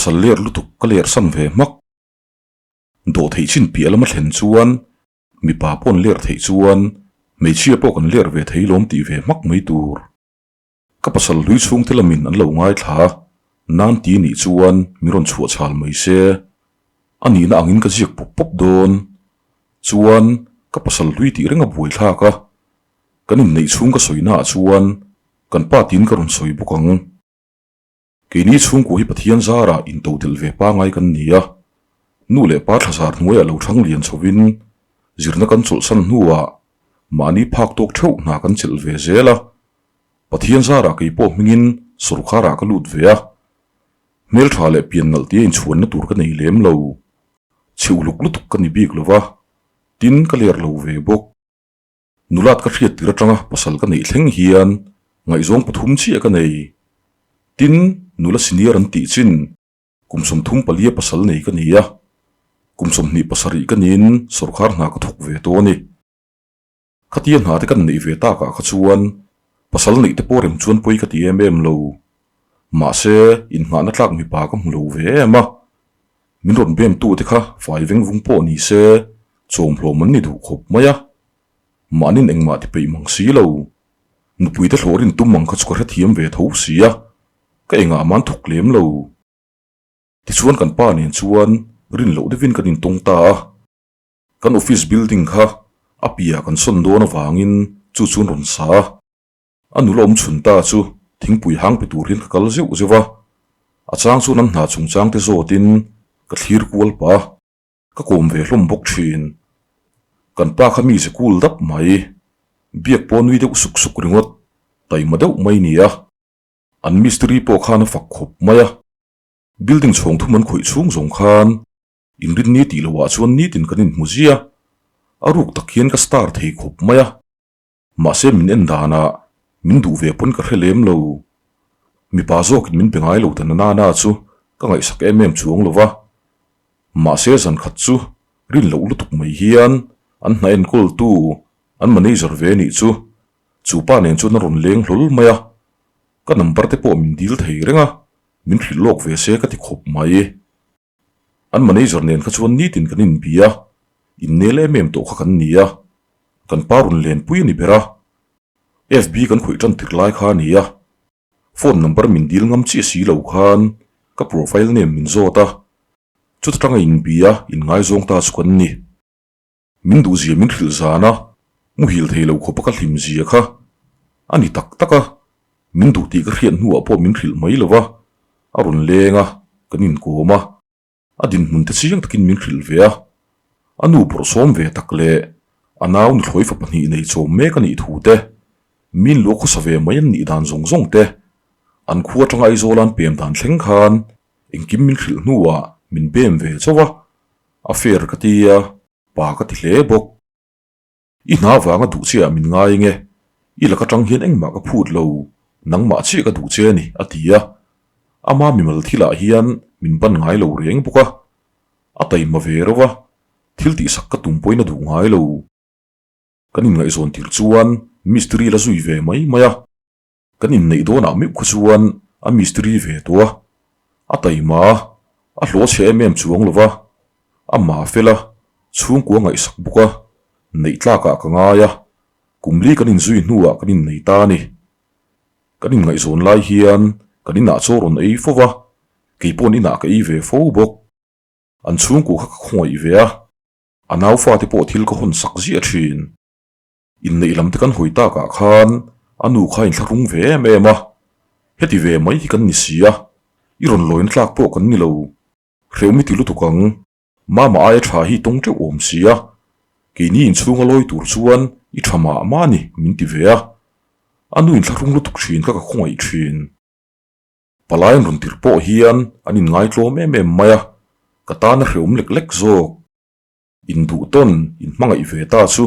pasal ler lutuk ka ler san ve hmak. Dawhtheih chin piah lama thlen chuan mipa pawh an ler theih chuan hmeichhia pawh kan ler ve thei lawm tih ve hmak mai tur. Ka pasal hlui chhungte lamin an lo ngaithla a, nan ti nih chuan min rawn chhuah chhal mai se. A nihna angin ka ziak pawp pawp dawn. Chuan ka pasal hlui tih reng a buaithlak a, kan inneih chhung ka sawi naah chuan kan pa tiin ka rawn sawi bawk ang. Keini chhungkua hi Pathian zarah intodelh ve pangai kan ni a, nu leh pa thlazar hnuaiah lo thang lian chhovin zirna kan chawlhsan hnuah mahni phak tawk theuh hna kan chelh ve zel a, Pathian zarah kei pawh hmingin sawrkharah ka lut ve a, hmeltha leh pian nalh tia inchhuanna tur ka nei lem lo, chhe uluk lutuk ka ni bik lo va, tin ka ler lo ve bawk. Nulat ka hriat tir atanga pasal ka neih thleng hian ngaihzawng pathum chiah ka nei. Tin, nula senior an tih chin kum 34 pasal nei ka ni a, kum 27 ka niin sawrkar hna ka thawk ve tawh a ni. Khatia hna te kan neih ve takah kha chuan pasal neih te pawh rem chuan pawi ka ti em em lo. Mahse, inngahna tlak mipa ka hmu lo ve em a. Min rawn bem tu te kha fai veng vung pawh ni se chawmhlawm an ni duh khawp mai a. Mahnin engmah ti peih mang si lo. Nupui te hlawh rin tum ang kha chu ka hrethiam ve tho si a, ka engah man thawk lem lo. Tichuan kan pa nen chuan rin loh deuhin kan intawng ta a. Kan office building kha a piah kan sawn dawn avangin chu chuan rawn sa a. A nula awm chhun ta chu thingpui hang pe tur hian ka kal zeuh zeuh a, a chang chuan an hna chungchang te zawtin ka thlir kual pah a, ka kawm ve hlawm bawk thin. Kan pa kha mi ze kul dap mai, biak pawh nui deuh suk suk ringawt, taima deuh mai ni a, an mistiri pawh khan a fak khawp mai a, building chhawng thum an khawih chhung zawng khan inrinni tih loh ah chuan nitin kan inhmu zia, a ruk tak hian ka star thei khawp mai a. Mahse min en danah min duh ve pawn ka hre lem lo. Mipa zawkin min be ngai lo ta na na chu ka ngaihsak em em chuang lo va. Mahse zan khat chu rin loh lutuk mai hian an hna enkawltu an manager ve nih chu chu pa nen chuan a rawn leng hlawl mai a. Ka number te pawh min dil thei reng a, min hrilh lawk ve se ka ti khawp mai. An manager nen kha chuan nitin kan inbia a, innel em em tawh kha kan ni a, kan pa rawn lenpui a ni ber a, FB kan khawih tan tir lai kha a ni a, phone number min dil ngam chiah si lo khan ka profile name min zawt a, chuta tanga inbia inngaizawng ta chu kan ni. Min duhzia min hrilh zan a, muhil thei lo khawpa ka hlim zia kha a ni tak tak a, min duh tih ka hriat hnuah pawh min hrilh mai lo va, a rawn leng a, kan inkawm a, a dinhmun te chiang takin min hrilh ve a, a nu bawrhsawm ve tak leh a nau nuthlawi fa pahnih nei chawm mek a nih thu te, min luah khawsa ve mai an nih dan zawng zawng te, an khua atanga Aizawl an pem dan thleng khan engkim min hrilh hnuah min bem ve chauh a. A fair ka ti a, pa ka ti hle bawk. I hna vanga duh che ah min ngai nge, i lak atang hian engmah ka phut lo, nangmah chiah ka duh che a ni, a ti a. Ama mimal thilah hian min ban ngai lo reng bawk a, a taima ve reuh a, thil tihsak ka tum pawhin a duh ngai lo. Kan inngaihzawn tir chuan mistiri la zui ve mai mai a. Kan inneih dawnah meuh kha chuan a mistiri ve tawh a, a taima a, a hlawh chhe em em chuang lo va, a ma fel a, chhungkua ngaihsak bawk a, neih tlakah ka ngai a, kum li kan inzui hnuah kan innei ta a ni. Kan inngaihzawn lai hian kan inah chaw rawn ei fo va, kei paw'n inah ka ei ve fo bawk. An chhungkua kha ka khawngaih ve a, a naufa te pawh thil ka hawn sak ziah thin. Inneih lam te kan hawi takah khan a nu kha inthlahrung ve em em a, heti ve mai hi kan ni si a, i rawn lawina tlak pawh kan ni lo, hreuh mi ti lutuk ang, mama aia tha hi tawng teuh awm si a, keini inchhunga lawi tur chuan i tha mah mah a ni min ti ve a, a nu inthlahrung lutuk thin kha ka khawngaih thin. Palai an rawn tirh pawh hian an inngaitlawm em em mai a, ka tan a hrehawm lek lek zawk. Induh tawn in hmangaih ve ta chu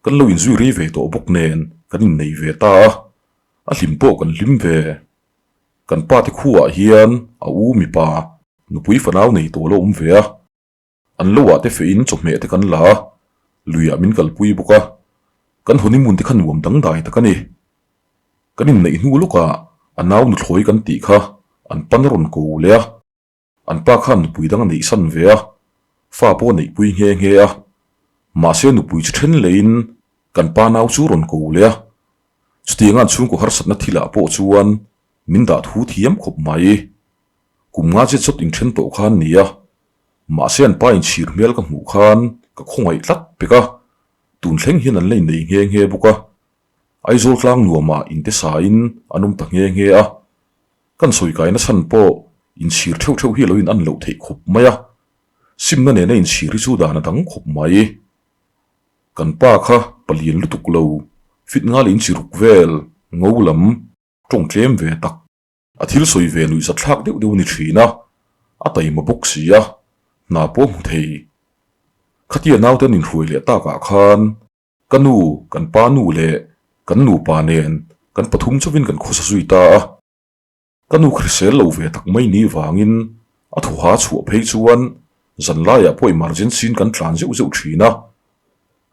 kan lo inzui rei ve tawh bawk nen kan innei ve ta a, a hlim pawh kan hlim ve. Kan pa te khuaah hian a u mipa nupui fanau nei tawh lo awm ve a, an lo ah te feh in chawhmeh te kan la a, luiah min kalpui bawk a, kan honeymoon te kha nuam dangdai tak a ni. Kan inneih hnu lawkah a nau nuthlawi kan tih kha an pan a rawn ko leh a. An pa khan nupui dang a neih san ve a, fa pawh a neihpui nghe nghe a. Mahse nupui chu then leiin kan pa nau chu rawn ko leh a. Chutianga an chhungkaw harsatna thilah pawh chuan min dah thu thiam khawp mai. Kum nga zet zawt inthen tawh khan ni a, mahse an pa inchhir hmel ka hmuh khan ka khawngaih tlat pek a, tun thleng hian an la innei nghe nghe bawk a. Aizawl tlang nuamah inte sain an awm ta nghe nghe a, kan sawi kaina chhan pawh inchhir theuh theuh hi a lo in an loh theih khawp mai a, simna nena inchhir hi chu dan a dang khawp mai. Kan pa kha palian lutuk lo, fit ngal inchi ruk vel, ngo lam, tawng tlem ve tak. A thil sawi ve nuih zat thlak deuh deuh a ni thin a, a taima bawk si a, hna pawh hmu thei. Khatia naute an inhruai leh takah khan ka nu, kan pa nu leh kan nupa nen kan pathum chauhin kan khawsa zui ta a. Ka nu hrisel lo ve tak mai ni vangin a thuha chhuah phei chuan zan laiah pawh emergency in kan tlan zeuh zeuh thin a.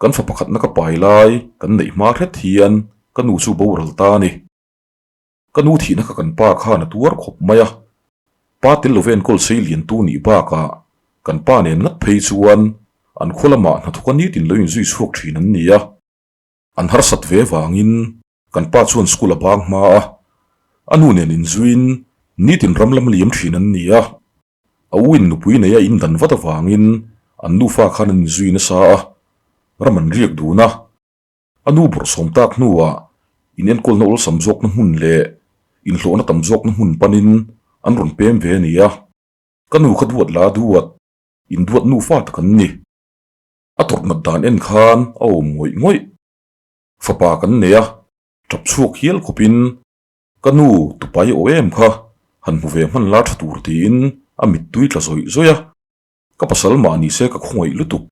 Kan fa pakhatna ka pai lai kan neih hma hret hian ka nu chu boral ta a ni. Ka nu thihna kha kan pa khan a tuar khawp mai a, pa tel love enkawl sei liantu nih bakah kan pa nen ngat phei chuan an khaw lamah hnathawk a nitin lo inzui chhuak thin an ni a. An harsat ve vangin kan pa chuan school a bang hma a, a nu nen inzuiin nitin ram lam liam thin an ni a. A u in nupui nei a indan vat avangin an nufa khan an inzui nasa a, ram an riak dun a. A nu bawrhsawm tak hnuah inenkawlna awlsam zawkna hmun leh inhlawhna tam zawkna hmun panin an rawn pem ve a ni a. Ka nu kha duat la duat, induat nufa tak an ni. A tawrh nat dan en khan a awm ngawih ngawih. Fapa kan nei a, tap chhuak hial khawpin ka nu tupai aw em kha han hmu ve hman la tha tur tiin a mittui tla zawih zawih a. Ka pasal mah ni se ka khawngaih lutuk.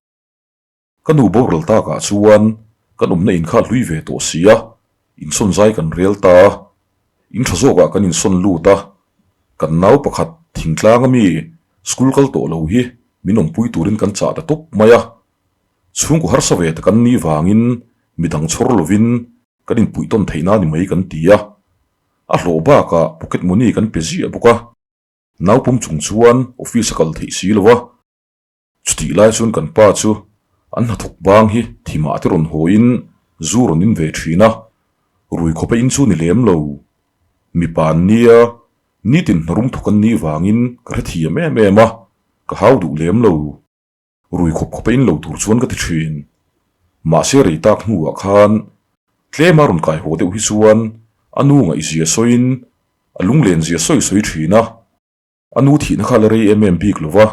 Ka nu boral takah chuan kan awmna in kha a hlui ve tawh si a, insawn zai kan rel ta a, in tha zawkah kan insawn lut a, kan nau pakhat thingtlang ami school kal tawh lo hi min awmpui turin kan chah ta tawp mai a, chhungkaw harsa ve ta kan ni vangin midang chhawr lovin kan inpuih tawn theihna ni mai kan ti a, a hlawh bakah pocket money kan pe ziah bawk a, nau pum chung chuan office a kal theih si lo a. Chutih lai chuan kan pa chu an hnathawk bang hi thimah te rawn hawiin zu rawn in ve thin a, rui khawpa in chu ni lem lo. Mipa an nia, nitin hnarum thawk an nih vangin ka hrethiam em em a, ka hau duh lem lo. Rui khawp khawpa in lo tur chuan ka ti thin. Mahse rei tak hnuah khan tlema rawn kai haw deuh hi chuan a nu ngaihzia sawiin a lunglen zia sawi sawi thin a, a nu thihna kha la rei em em bik lo va.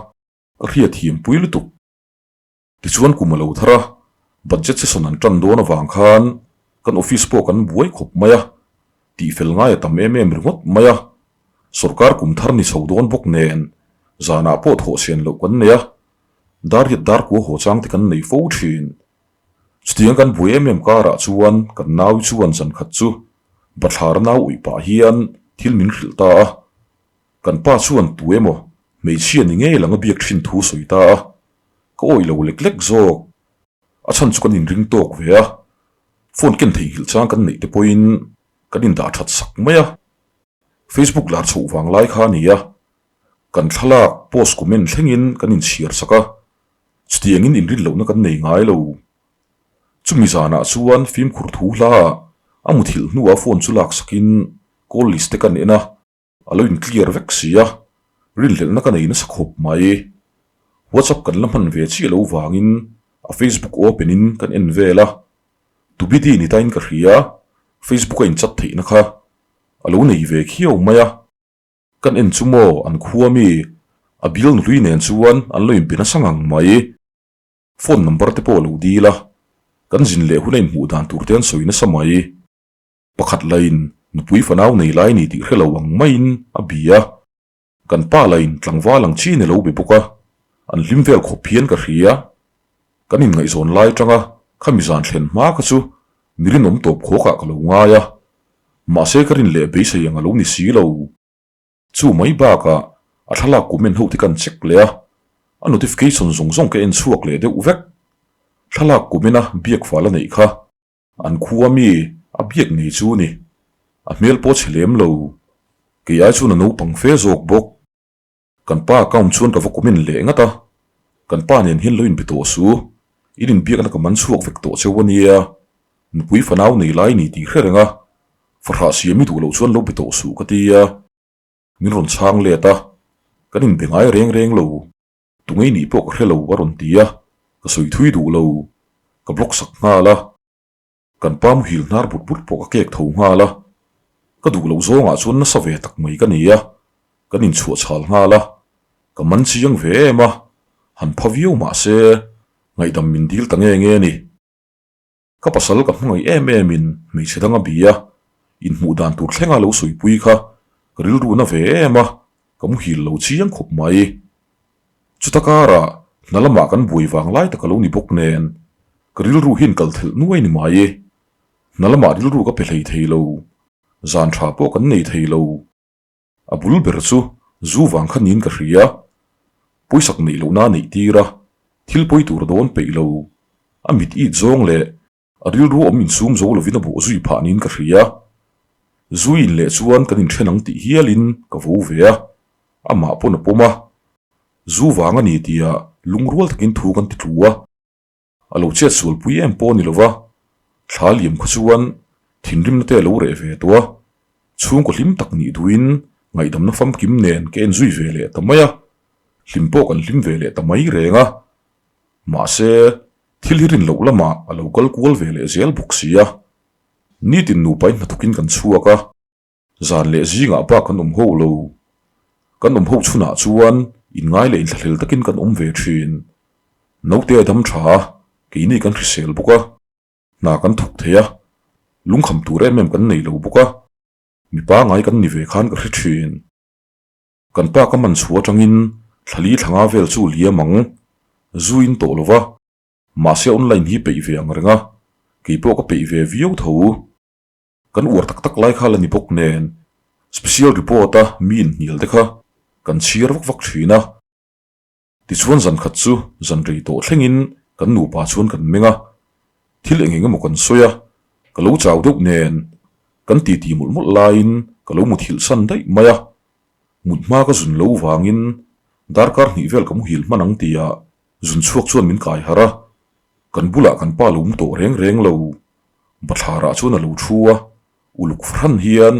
Ka hriat hiam pui lutuk. Tichuan kum a lo thar a, budget session an tan dawn avang khan kan office pawh kan buai khawp mai a, tihfel ngai a tam em em ringawt mai a. Sorkar kum thar ni chho dawn bawk nen zanah pawh thawh sian loh kan nei a, dar riat dar kua haw chang te kan nei fo thin. Chutiang kan buai em em karah chuan kan nau chuan zan khat chu bathlar nau uih pah hian thil min hrilh ta a. Kan pa chuan tu emaw hmeichhia ni ngei lang a biak thin thu sawi ta a, ka awih lo lek lek zawk. A chhan chu kan inring tawk ve a, phone ken theihnghilh chang kan neih te pawhin kan indah that sak mai a. Facebook lar chhoh vang lai kha a ni a, kan thlalak post comment thlengin kan inchhiar sak a, chutiangin inrin lohna kan nei ngai lo. Chumi zanah chuan fimkhur thu hlaah a muthilh hnuah phone chu lak sakin call list te kan en a, A lo in clear vek si a, rinhlelhna ka nei nasa khawp mai. WhatsApp kan la hman ve chiah lo vangin a Facebook open in kan en vel a, Tubidi ni tain ka hria, Facebook a in chat theihna kha a lo nei ve khiau mai a. Kan en chu maw an khua mi a bial nuhlui nen chuan an lo inpe nasa ngang mai. Phone number te pawh a lo dil a, kan zin leh hun a inhmuh dan tur te an sawi nasa mai. Pakhat lain nupui fanau nei lai ni tih hre lo ang maiin a bi a, kan pa lain tlangval ang chin a lo be bawk a, an hlim vel khawp hian ka hria. Kan inngaihzawn lai atanga khami zan thlen hma kha chu mi rinawm tawp khawkah ka lo ngai a, mahse ka rin leh beisei ang a lo ni si lo. Chu mai bakah a thlalak comment ho te kan check leh a, a notification zawng zawng ka en chhuak leh deuh vek. Thlalak comment a biak fal a neih kha. An khua mi a biak ngei chu ni. A hmel pawh chhe lem lo. Kei ai chuan a naupang fe zawk bawk. Kan pa account chuan ka va comment leh ngat a, kan pa nen hian lo inbe tawh su, in inbiakna ka man chhuak vek tawh cheu a nia, nupui fanau nei lai ni tih hre reng a, fahrah siam i duh loh chuan lo be tawh suh ka ti a, min rawn chhang let a, kan inbe ngai reng reng lo, tungei nih pawh ka hre lo a rawn ti a, ka sawi thui duh lo, ka block sak nghal a. Kan pa muhil hnar but but pawh ka kek tho nghal a, ka duh loh zawngah chuan nasa ve tak mai ka ni a, kan inchhuah chhal nghal a, ka man chiang ve em a, han pha viau mah se ngaihdam min dil ta nge nge a ni. Ka pasal ka hmangaih em em in hmeichhe dang a bi a, inhmuh dan tur thlenga lo sawipui kha ka rilru na ve em a, ka muhil lo chiang khawp mai. Chuta karah hna lamah kan buai vang lai tak a lo ni bawk nen, ka rilru hian kal thelh nuai ni mai. Hna lamah rilru ka pe hlei thei lo, zan tha pawh kan nei thei lo. A bul ber chu zu vang kha niin ka hria. Pawisak neih lohna a neih tir a, thil pawi tur a dawn peih lo. A mit it zawng leh A rilru awm insum zo lovin a bawh zui phah niin ka hria. Zui in leh chuan kan inthen ang tih hialin ka vo ve a, amah pawn a pawm a. Zu vang a ni tia lungrual takin thu kan ti tlu a. A lo chet sualpui em pawh a ni lova, thla liam kha chuan thinrimna te a lo reh ve tawh a. Chhungkaw hlim tak nih duhin ngaihdamna famkim nen ka en zui ve leh ta mai a, hlim pawh kan hlim ve leh ta mai reng a. Mahse, Thil hi rin loh lamah a lo kal kual ve leh zel bawk si a. Nitin nupain hnathawkin kan chhuak a, zan leh zingah bak kan awm ho lo. Kan awm ho chhunah chuan inngai leh inthlahlel takin kan awm ve thin. Naute a dam tha a, keini kan hrisel bawk a, hna kan thawk thei a, lungkham tur em em kan nei lo bawk a, mi pangai kan ni ve khan ka hre thin. Kan pa ka man chhuah atangin thlali thlanga vel chu liam ang, zu in tawh lo va, mahse online hi peih ve ang reng a, kei pawh ka peih ve viau tho. Kan uar tak tak lai kha la ni bawk nen, special report a mi inhnial te kha kan chhiar vak vak thin a. Tichuan zan khat chu zan rei tawh thlengin kan nupa chuan kan meng a, thil eng eng emaw kan sawi a, ka lo chau deuh nen kan titi mawlh mawlh laiin ka lo muthilh san daih mai a, mut hma ka zun lo vangin darkar hnih vel ka muhil hman ang tia zun chhuak chuan min kai harh a, kan bulah kan pa lo mu tawh reng reng lo, bathlarah chuan a lo thu a, uluk fahran hian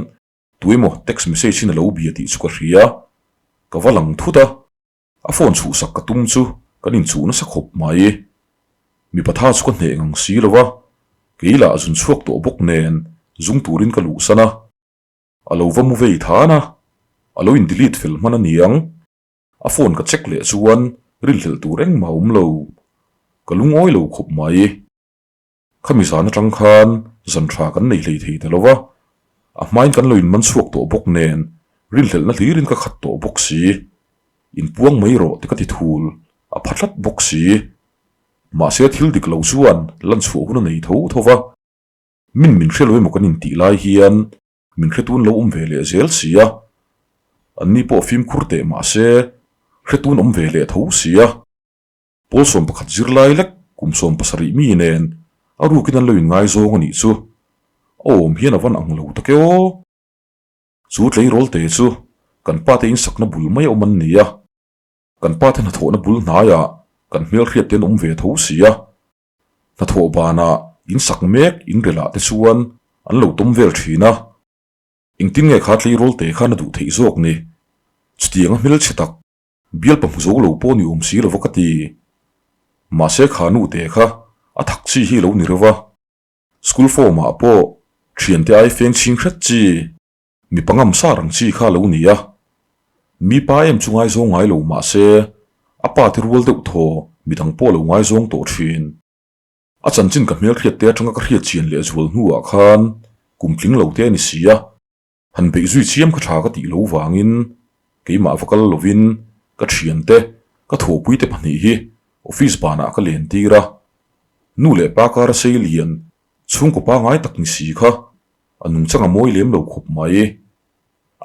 tuemaw text message in a lo bia tih chu ka hria, ka va lang thut a. A phone chhuhsak ka tum chu kan inchuh nasa khawp mai. Mipa tha chu ka hneh ngang si lo va, kei lah zun chhuak tawh bawk nen zung turin ka luhsan a. A lo va mu vei than a, a lo in delete fel hman a niang. A phone ka check leh chuan rinhlelh tur engmah a awm lo. Ka lungawi lo khawp mai. Khami zan atang khan zan tha kan nei hlei thei ta lo va, a hmain kan lo inman chhuak tawh bawk nen rinhlelhna hlirin ka khat tawh bawk si. Inpuang mai rawh ti ka ti thul, a pha tlat bawk si. Mahse thil dik lo chuan lan chhuah hun a nei tho tho va, min min hre lo emaw kan intih lai hian min hretun lo awm ve leh zel si a, anni pawh fimkhur teh mahse hretun awm ve leh tho si a. Pawl 11 zirlai lek kum 70 mi nen a rukin an lo inngaizawng a nih chu. A awm hian a van ang lo tak e aw. Chu tleirawl te chu kan pa te insakna bul mai a awm an ni a. Kan pa te hnathawhna bul hnaiah kan hmelhriat te an awm ve tho si a. Hnathawh banah insak mek inrelah te chuan an lo tawm vel thin a. Engtin nge kha tleirawl te khan a duh theih zawk ni? Chutiang a hmelchhe tak. Bialpa hmu zo lo pawh ni awm si lova ka ti. Mahse kha nu te kha a thak chi hi lo ni reuh a. School form ah pawh thiante ai feng chhing hret chi, mipa ngam sar ang chi kha lo ni a. Mi pa em chu ngaizawng ngai lo mahse a pa te rual deuh thaw midang pawh lo ngaizawng tawh thin. A chanchin ka hmelhriat te atanga ka hriat chian leh zual hnuah khan kum tling lo te a ni si a. Han beih zui chiam kha tha ka tih lo vangin keimah va kal lovin ka thiante, ka thawhpuite pahnih hi office banah ka len tir a. Nu leh pa kara sei lian, chhungkaw pangai tak ni si kha a nungchang a mawi lem lo khawp mai.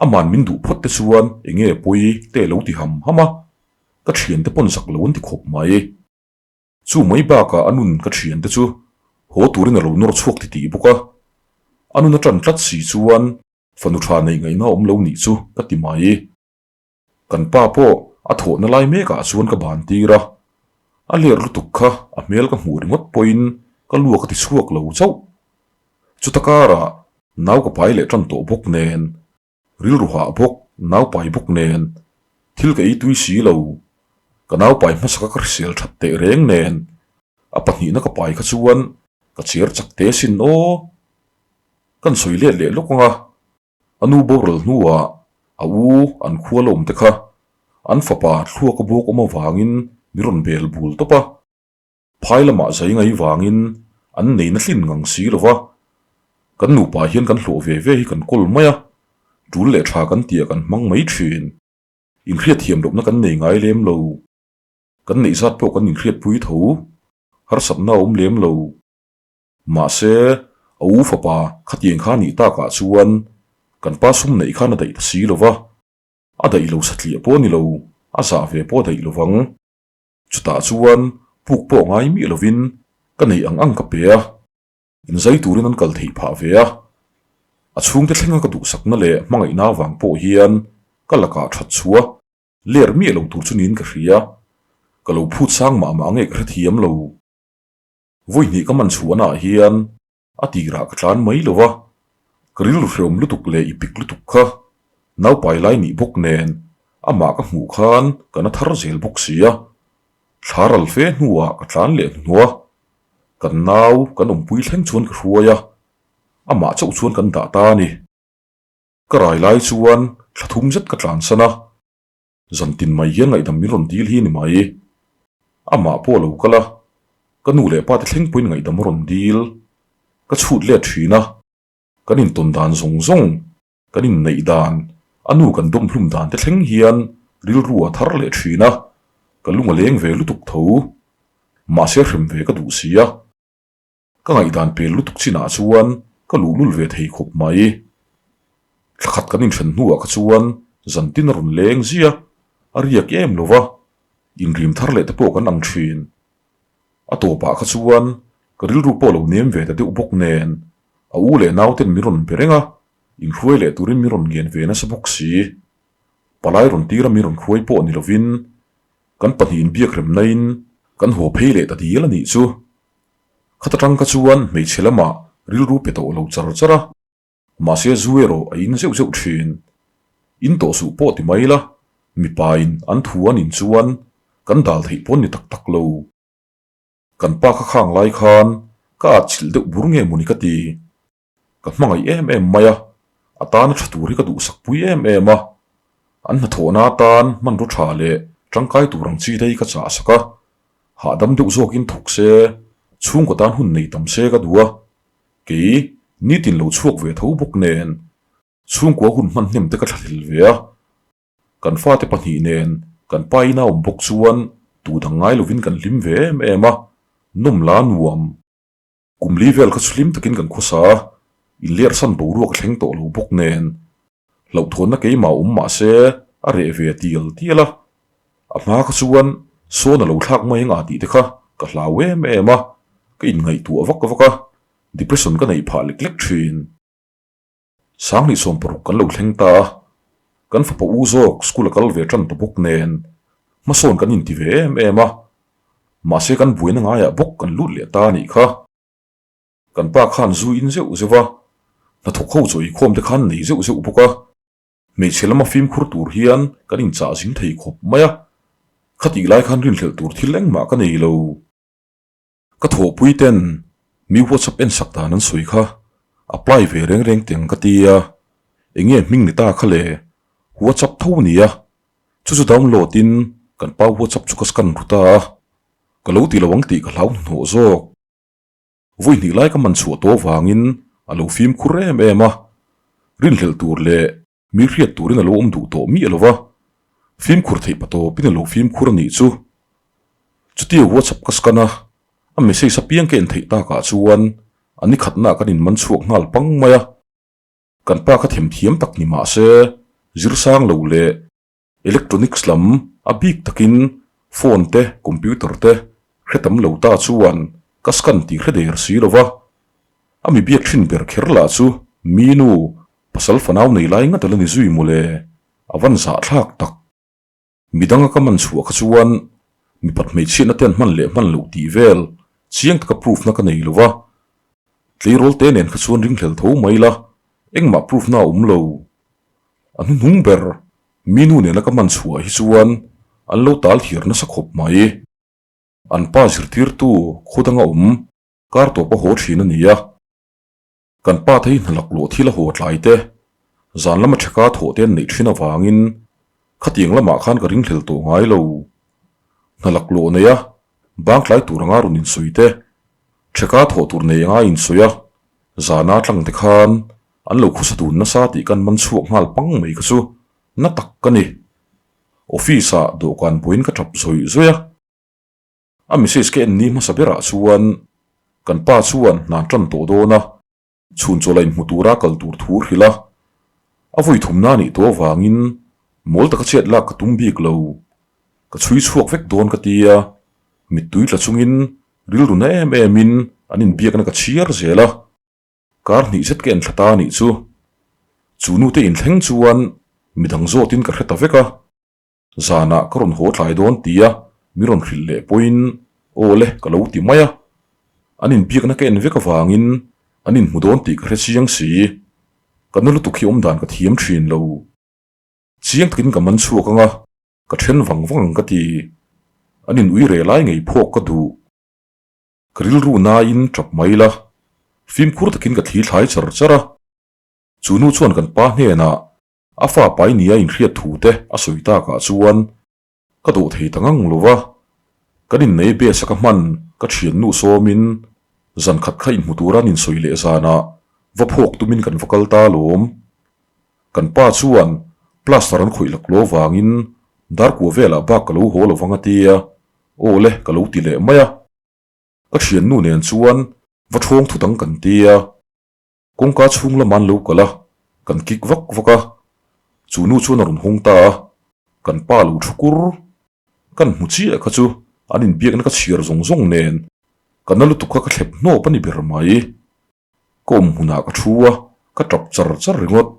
Aman min duh phawt te chuan enge pawi te lo ti ham ham a, ka thiante pawn zak lo an ti khawp mai. Chu mai bakah a nun ka thiante chu haw turin a lo nawr chhuak titih bawk a, a nun a tan tlat si chuan fanu tha neih ngaihna awm lo nih chu ka ti mai. Kan pa pawh A thawhna lai mekah chuan ka ban tir a, a ler lutuk kha a hmel ka hmuh ringawt pawhin ka luak a ti chhuak lo chauh. Chuta karah nau ka pai leh tan tawh bawk nen, rilru hah bawk, nau pai bawk nen, thil ka ei tui si lo. Ka nau pai hmasaka ka hrisel that teh reng nen, a pahnihna ka pai kha chuan ka cher chak te sin aw. Kan sawi let leh lawk ang a. A nu boral hnuah a u an khua la awm te kha an fapa thluaka bawk awm avangin min rawn bel bul tawp a. Phai lamah zai ngai vangin an neina hlin ngang si lo va. Kan nupa hian kan hlawh ve ve hi kan kawl mai a, tul leh tha kan tih ah kan hmang mai thin. Inhriatthiam lohna kan nei ngai lem lo. Kan neih zat pawh kan inhriatpui tho. Harsatna a awm lem lo. Mahse, a u fapa khatiang kha nih takah chuan kan pa sum neih khan a daih ta si lo va, a daih lo satliah pawh a ni lo, a zah ve pawh a daih lo vang. Chutah chuan puk pawh ngai miah lovin ka neih ang ang ka pe a, inzai turin an kal theih phah ve a. A chhungte thlenga ka duhsakna leh hmangaihna avang pawh hian ka lakah that chhuah ler miah lo tur chu niin ka hria. Ka lo phut sang mah mah nge ka hrethiam lo. Vawi hnih ka man chhuahna ah hian a tirah ka tlan mai lo va, ka rilru hreawm lutuk leh i pik lutuk kha naupai lai nih bawk nen amah ka hmuh khan ka na thar zel bawk si a, thla ral fe hnuah ka tlan leh hnuhnawh a, kan nau kan awmpui thleng chuan ka hruai a, amah chauh chuan kan dah ta a ni. Ka rai lai chuan thla thum zet ka tlansan a. Zan tin mai hian ngaihdam min rawn dil hi ni mai. Amah pawh a lo kal a, ka nu leh pa te thleng pawhin ngaihdam a rawn dil. Ka chhut let thin a, kan intawn dan zawng zawng, kan inneih dan, a nu kan dawmhlum dan te thleng hian rilru a thar leh thin a, ka lung a leng ve lutuk tho. Mahse hrem ve ka duh si a. Ka ngaihdan pel lutuk chinah chuan ka luhlul ve thei khawp mai. Thla khat kan inthen hnuah kha chuan zantin a rawn leng zia, a riak em lo va, inrim thar leh te pawh kan ang thin. A tawpah kha chuan ka rilru pawh lo nem ve ta deuh bawk nen, a u leh nauten min rawn be reng a, inhruai leh turin min rawn ngen ve nasa bawk si. Palai rawn tira min rawn hruai pawh ni lovin kan pahnihin biak remnain kan haw phei leh ta dil a nih chu. Khata tang kha chuan hmeichhe lamah rilru pe tawh lo char char a, mahse zu erawh a in zeuh zeuh thin. In tawh suh pawh ti mai la, mipain an thu an in chuan kan dal theih pawn ni tak tak lo. Kan pa kha khang lai khan ka atchilh deuh bur nge mawni ka ti. Ka hmangaih em em mai a, a tana tha tur hi ka duhsak pui em em a. An hnathawhna atan hmanraw tha leh tangkai tur ang chi te hi ka chah sak a, hahdam deuh zawkin thawk se, chhungkaw tan hun nei tam se ka duh a. Kei, nitin lo chhuak ve tho bawk nen, chhungkua hun hman hnem te ka thlahlel ve a. Kan fate pahnih nen kan pa ina awm bawk chuan tu dang ngai lovin kan hlim ve em em a, nawm la nuam. Kum li vel kha chu hlim takin kan khawsa a, inlersan boruak a thleng tawh lo bawk nen. Hlauhthawnna keimah awm mah se a reh ve tial tial a, a hma kha chuan sawn a lo thlak mai anga tih te kha ka hlau em em a, ka inngaihtuah vak vak a, depression ka neih phah lek lek thin. Sanghnih 60 kan lo thleng ta a, kan fapa u zawk school a kal ve tan ta bawk nen hmasawn kan inti ve em em a, mahse kan buaina ngaiah bawk kan lut leh ta a nih kha. Kan pa khan zu in zeuh zeuh a, hnathawk ho chaw inkhawm te khan nei zeuh zeuh bawk a, hmeichhe lama fimkhur tur hian kan inchah zing thei khawp mai a, khatih lai khan rinhlelh tur thil engmah ka nei lo. Ka thawhpui ten mi WhatsApp en sak dan an sawi kha apply ve reng reng teng ka ti a, enge hming ni ta kha le WhatsApp tho nia, chu chu download in kan pa WhatsApp chu ka scan ru ta a, ka lo ti lo ang tih ka hlau hnuhnawh zawk. Vawi hnih lai ka man chhuah tawh avangin a lo fimkhur em em a, rinhlelh tur leh Mi hriat turin a lo awm duh tawh miah lo va, fimkhur theih pa tawpin a lo fimkhur a nih chu. Chutia WhatsApp ka scan a, a message apiang ka en theih takah chuan a ni khatnaah kan inman chhuak nghal pang mai a. Kan pa kha themthiam tak ni mah se, zir sang lo leh electronics lam a bik takin phone te, computer te hre tam lo ta chuan ka scan tih hre der si lo va. A mi biak thin ber kher lah chu mi nu Pasal fanau nei lai ngat a la ni zui mawle, a van zahthlak tak. Midanga ka man chhuah kha chuan mipat hmeichhiatna te an hman leh hman loh tih vel chiang taka proof na ka nei lo va. Tleirawl te nen kha chuan ringhlel tho mai la, engmah proof na a awm lo. A hnuhnung ber mi nu nena ka man chhuah hi chuan an lo tal hiar nasa khawp mai. An pa zirtirtu khaw danga awm kar tawp a haw thin a ni a. Kan pa te hi hna laklawh thil a haw tlai te, zan lama theka thawh te an neih thin avangin khatiang lamah khan ka ringhlel tawh ngai lo. Hna laklawh nei a, bang tlai tur anga rawn insawi te, theka thawh tur nei anga insawi a, zana tlang te khan an lo khawsa dun nasa tih kan man chhuak nghal pang mai kha chu na tak ka ni. Office ah dawhkan buaiin ka tap zawih zawih a. A message ka en ni hmasa berah chuan kan pa chuan hna tan tawh dawn a, chhun chawlh a inhmu tura kal tur thu hrilh a. A vawi thumna a nih tawh avangin mawl taka chhiat lak ka tum bik lo. Ka chhui chhuak vek dawn ka ti a, mittui tla chungin rilru na em emin an inbiakna ka chhiar zel a. Kar hnih zet ka en thla ta a nih chu. Chu nute inthleng chuan midang zawtin ka hre ta vek a. Zanah ka rawn haw tlai dawn tia mi rawn hrilh leh pawhin aw le ka lo ti mai a. An inbiakna ka en vek avangin an inhmu dawn tih ka hre chiang si. Ka na lutuk hi awmdan ka thiam thin lo. Chiang takin ka man chhuak ang a, ka then vang vang ang ka ti. An in ui reh lai ngei phawk ka duh. Ka rilru nain tap mai la, fimkhur takin ka thli thlai char char a. Chu nu chuan kan pa hnenah A fa pai nia inhriat thu te a sawi takah chuan ka dawh thei ta ngang lo va, kan innei base a ka hman ka thiannu sawmin zan khat kha inhmu tura an insawi leh zanah va phawk tumin kan va kal ta alawm. Kan pa chuan plaster an khawih lak lo vangin darkua velah bak ka lo haw lo vang a tia, aw le ka lo ti leh mai a. Ka thiannu nen chuan va thawng thut ang kan tia. Kawngka chhung lam an lo kal a, kan kik vak vak a, chu nu chuan a rawn hawng ta a, kan pa lo thu kur. Kan hmu chiah kha chu an inbiakna ka chhiar zawng zawng nen ka na lutuk kha ka thlep hnawp a ni ber mai. Ka awm hmunah ka thu a, ka tap char char ringawt.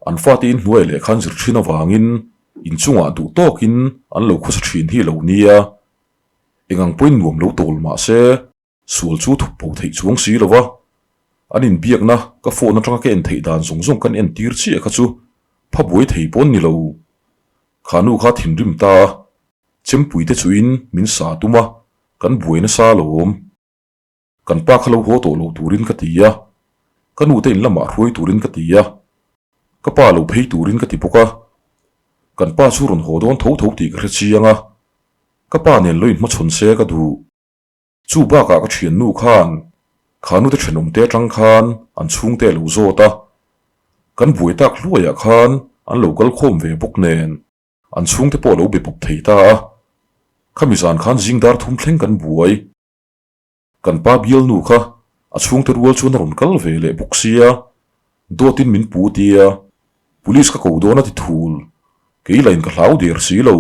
An fate inhnuai leh khan zir thin avangin inchungah duh tawkin an lo khawsa thin hi lo nia. Engang pawhin nuam lo tawl mah se Sual chu thup bo theih chuang si lo va, an inbiakna ka phone atanga ka en theih dan zawng zawng kan entir chiah kha chu pha buai thei pawn ni lo. Kha nu kha thinrim ta a, chempui te chuin min sa tum a, kan buai nasa alawm. Kan pa kha lo haw tawh lo turin ka ti a, ka nu te in lamah hruai turin ka ti a, ka pa lo phei turin ka ti bawk a. Kan pa chu rawn haw dawn tho tho tih ka hre chiang a, ka pa nen lo inhmachhawn se ka duh. Chu bakah ka thiannu khan khanute thenawmte atang khan an chhungte a lo zawt a, kan buai tak hluaiah khan an lo kal khawm ve bawk nen an chhungte pawh a lo be pawp thei ta a, khami zan khan zing dar thum thleng kan buai. Kan pa bialnu kha a chhungte rual chuan a rawn kal ve leh bawk sia, dawtin min pu tia police ka ko dawn a ti thul, kei lain ka hlau der si lo.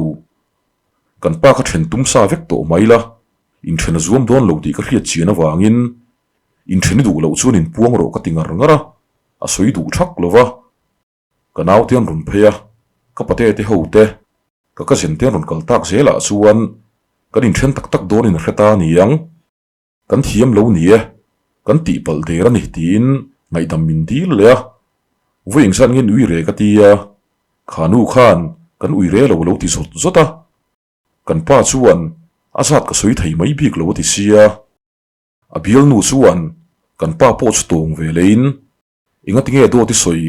Kan pa kha then tum sa vek tawh mai la, inthen a zuam dawn lo tih ka hriat chian avangin inthen i duh loh chuan inpuang rawh ka ti ngar ngar a, a sawi duh thak lo va. Ka naute an rawn phei a, ka pate te ho te, ka cousin te an rawn kal tak zelah chuan kan inthen tak tak dawnin a hre ta a ni ang. Kan thiam lo ni e, kan tihpalh der a ni tiin ngaihdam min dil leh a. Vawi engzat nge ui re ka ti a, kha nu khan kan ui re lo a lo ti zawt zawt a. Kan pa chuan a zat ka sawi thei mai bik lo a ti sia. A bialnu chuan kan pa pawh chu tawng ve leiin engati nge dawt i sawi,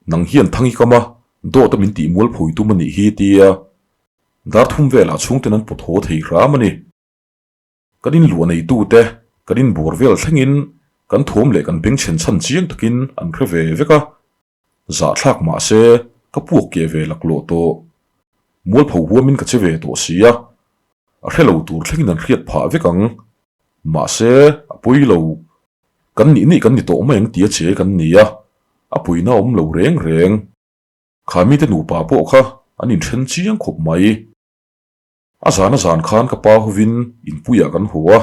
nang hian thang i kam a, dawt a min tih mualphawi tum a nih hi tia dar thum velah chhungten an pawt haw thei hram a ni. Kan inluah neitute kan inbuar vel thlengin kan thawm leh kan bengchhen chhan chiang takin an hre ve vek a, zahthlak mah se ka puak keh ve laklawh tawh. Mualpho huamin ka che ve tawh si a, a hre lo tur thlengin an hriat phah vek ang. Mahse, a pawi lo. Kan nih nih kan ni tawh mai ang tia che kan ni a, a puina awm lo reng reng. Kha mite nupa pawh kha an inthen chiang khawp mai. A zan a zan khan ka pa hovin inpuiah kan haw a,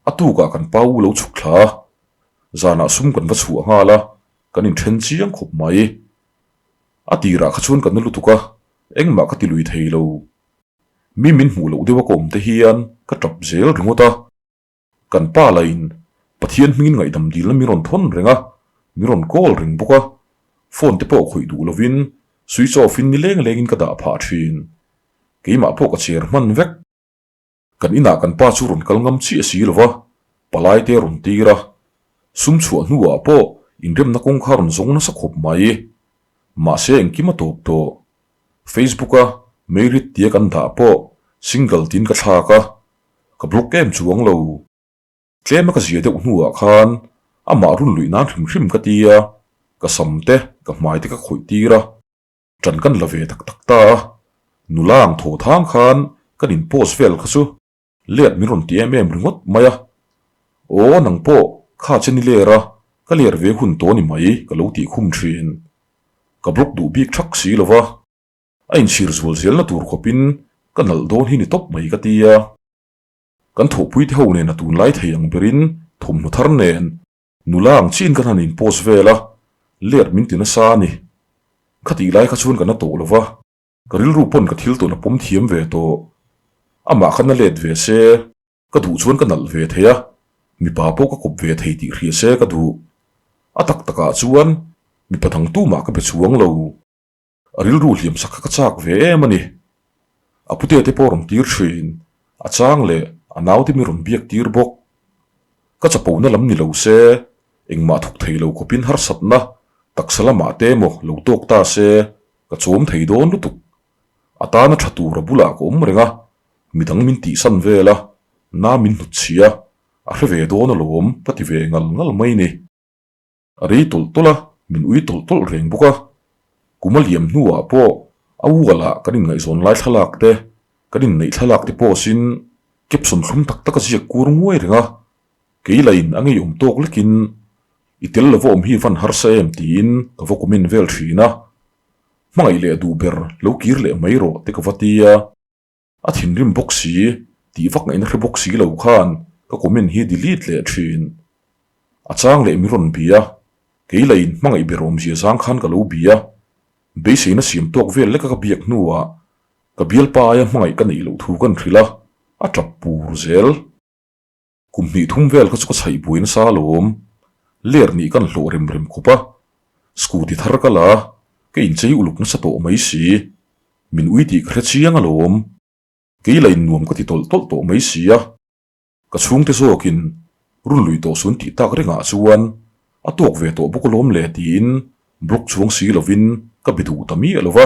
a tukah kan pa u lo chhuk thla a, zanah sum kan va chhuah nghal a, kan inthen chiang khawp mai. A tirah kha chuan ka na lutuk a, Engmah ka ti lui thei lo. Mi min hmuh loh deuha ka awm te hian ka tap zel ringawt a. Kan pa lahin Pathian hmingin ngaihdam dilna min rawn thawn reng a, min rawn call reng bawk a. Phone te pawh khawih duh lovin switch off in nileng lengin ka dah phah thin. Keimah pawh ka cher hman vek. Kan inah kan pa chu rawn kal ngam chiah si lo va, palai te a rawn tir a. Sum chhuah hnuah pawh inremna kawng kha rawn zawng nasa khawp mai. Mahse engkim a tawp tawh. Facebook-a Merit tia kan dah pawh single tiin ka thlak a, ka block em chuang lo. Tlema ka zia deuh hnuah khan amah run luih nan hrim hrim ka ti a, ka sam te, ka hmai te ka khawih tir a. Ṭan kan la ve tak tak ta a, nula ang thaw thang khan kan in post vel kha chu let min rawn ti em em ringawt mai a. Aw nang pawh kha che ni ler a, ka ler ve hun tawh ni mai ka lo tih khum ṭhin. Ka block duh bik ṭhak si lo va, a inchhir zual zelna tur khawpin ka nalh dawn hi ni tawp mai ka ti a. Kan thawhpuite ho nen a tunlai thei ang berin thawmhnaw thar nen Nula ang chiin kan han in post vel a, let min ti nasa a ni. Khatih lai kha chuan ka na tawh lo va, ka rilru pawn ka thil tawn a pawm thiam ve tawh. Amah kha na let ve se, ka duh chuan ka nalh ve thei a, mipa pawh ka kawp ve thei tih hria se ka duh. A tak takah chuan mipa dang tumah ka be chuang lo. A rilru hliam sak kha ka chak ve em a ni. A pute te pawh rawn tir thin, a chang leh a naute mi rawn biak tir bawk. Ka chapona lam ni lo se, engmah thawk thei lo khawpin harsatna taksa lamah te emaw lo tawk ta se, ka chawm thei dawn lutuk. A tana tha tur a bulah ka awm reng a, midang min tihsan vel a, na min hnutchhia, a hre ve dawn alawm ka ti ve ngal ngal mai ni. A rei tawlh tawlh a, min ui tawlh tawlh reng bawk a. Kum a liam hnuah pawh a ualah kan inngaihzawn lai thlalak te, kan inneih thlalak te pawh sin caption thlum tak tak a ziak kur nguai reng a. Kei lain a ngeiawm tawk lekin i tel lova awm hi van harsa em tiin ka va comment vel thin a. Hmangaih leh duh ber lo kir leh mai rawh te ka va ti a. A thinrim bawk si, tih vak ngaihna hre bawk si lo khan ka comment hi delete leh thin. A chang leh min rawn bia, kei la in hmangaih ber awmzia zang khan ka lo bia. Beiseina siam tawk vel leka ka biak hnuah ka bialpa aia hmangaih ka neih loh thu kan hrilh a, a tap pur zel. Kum hnih thum vel kha chu ka chhaih buai nasa alawm. Ler nih kan hlawh rem rem khawp a. Scooty thar ka la a, ka inchei uluk nasa tawh mai si. Min ui tih ka hre chiang alawm. Kei la in nuam ka ti tawlh tawlh tawh mai si a. Ka chhungte zawkin run lui tawh sun tih tak rengah chuan a tawk ve tawh bawk alawm le tiin block chuang si lovin ka be duh ta miah lo va.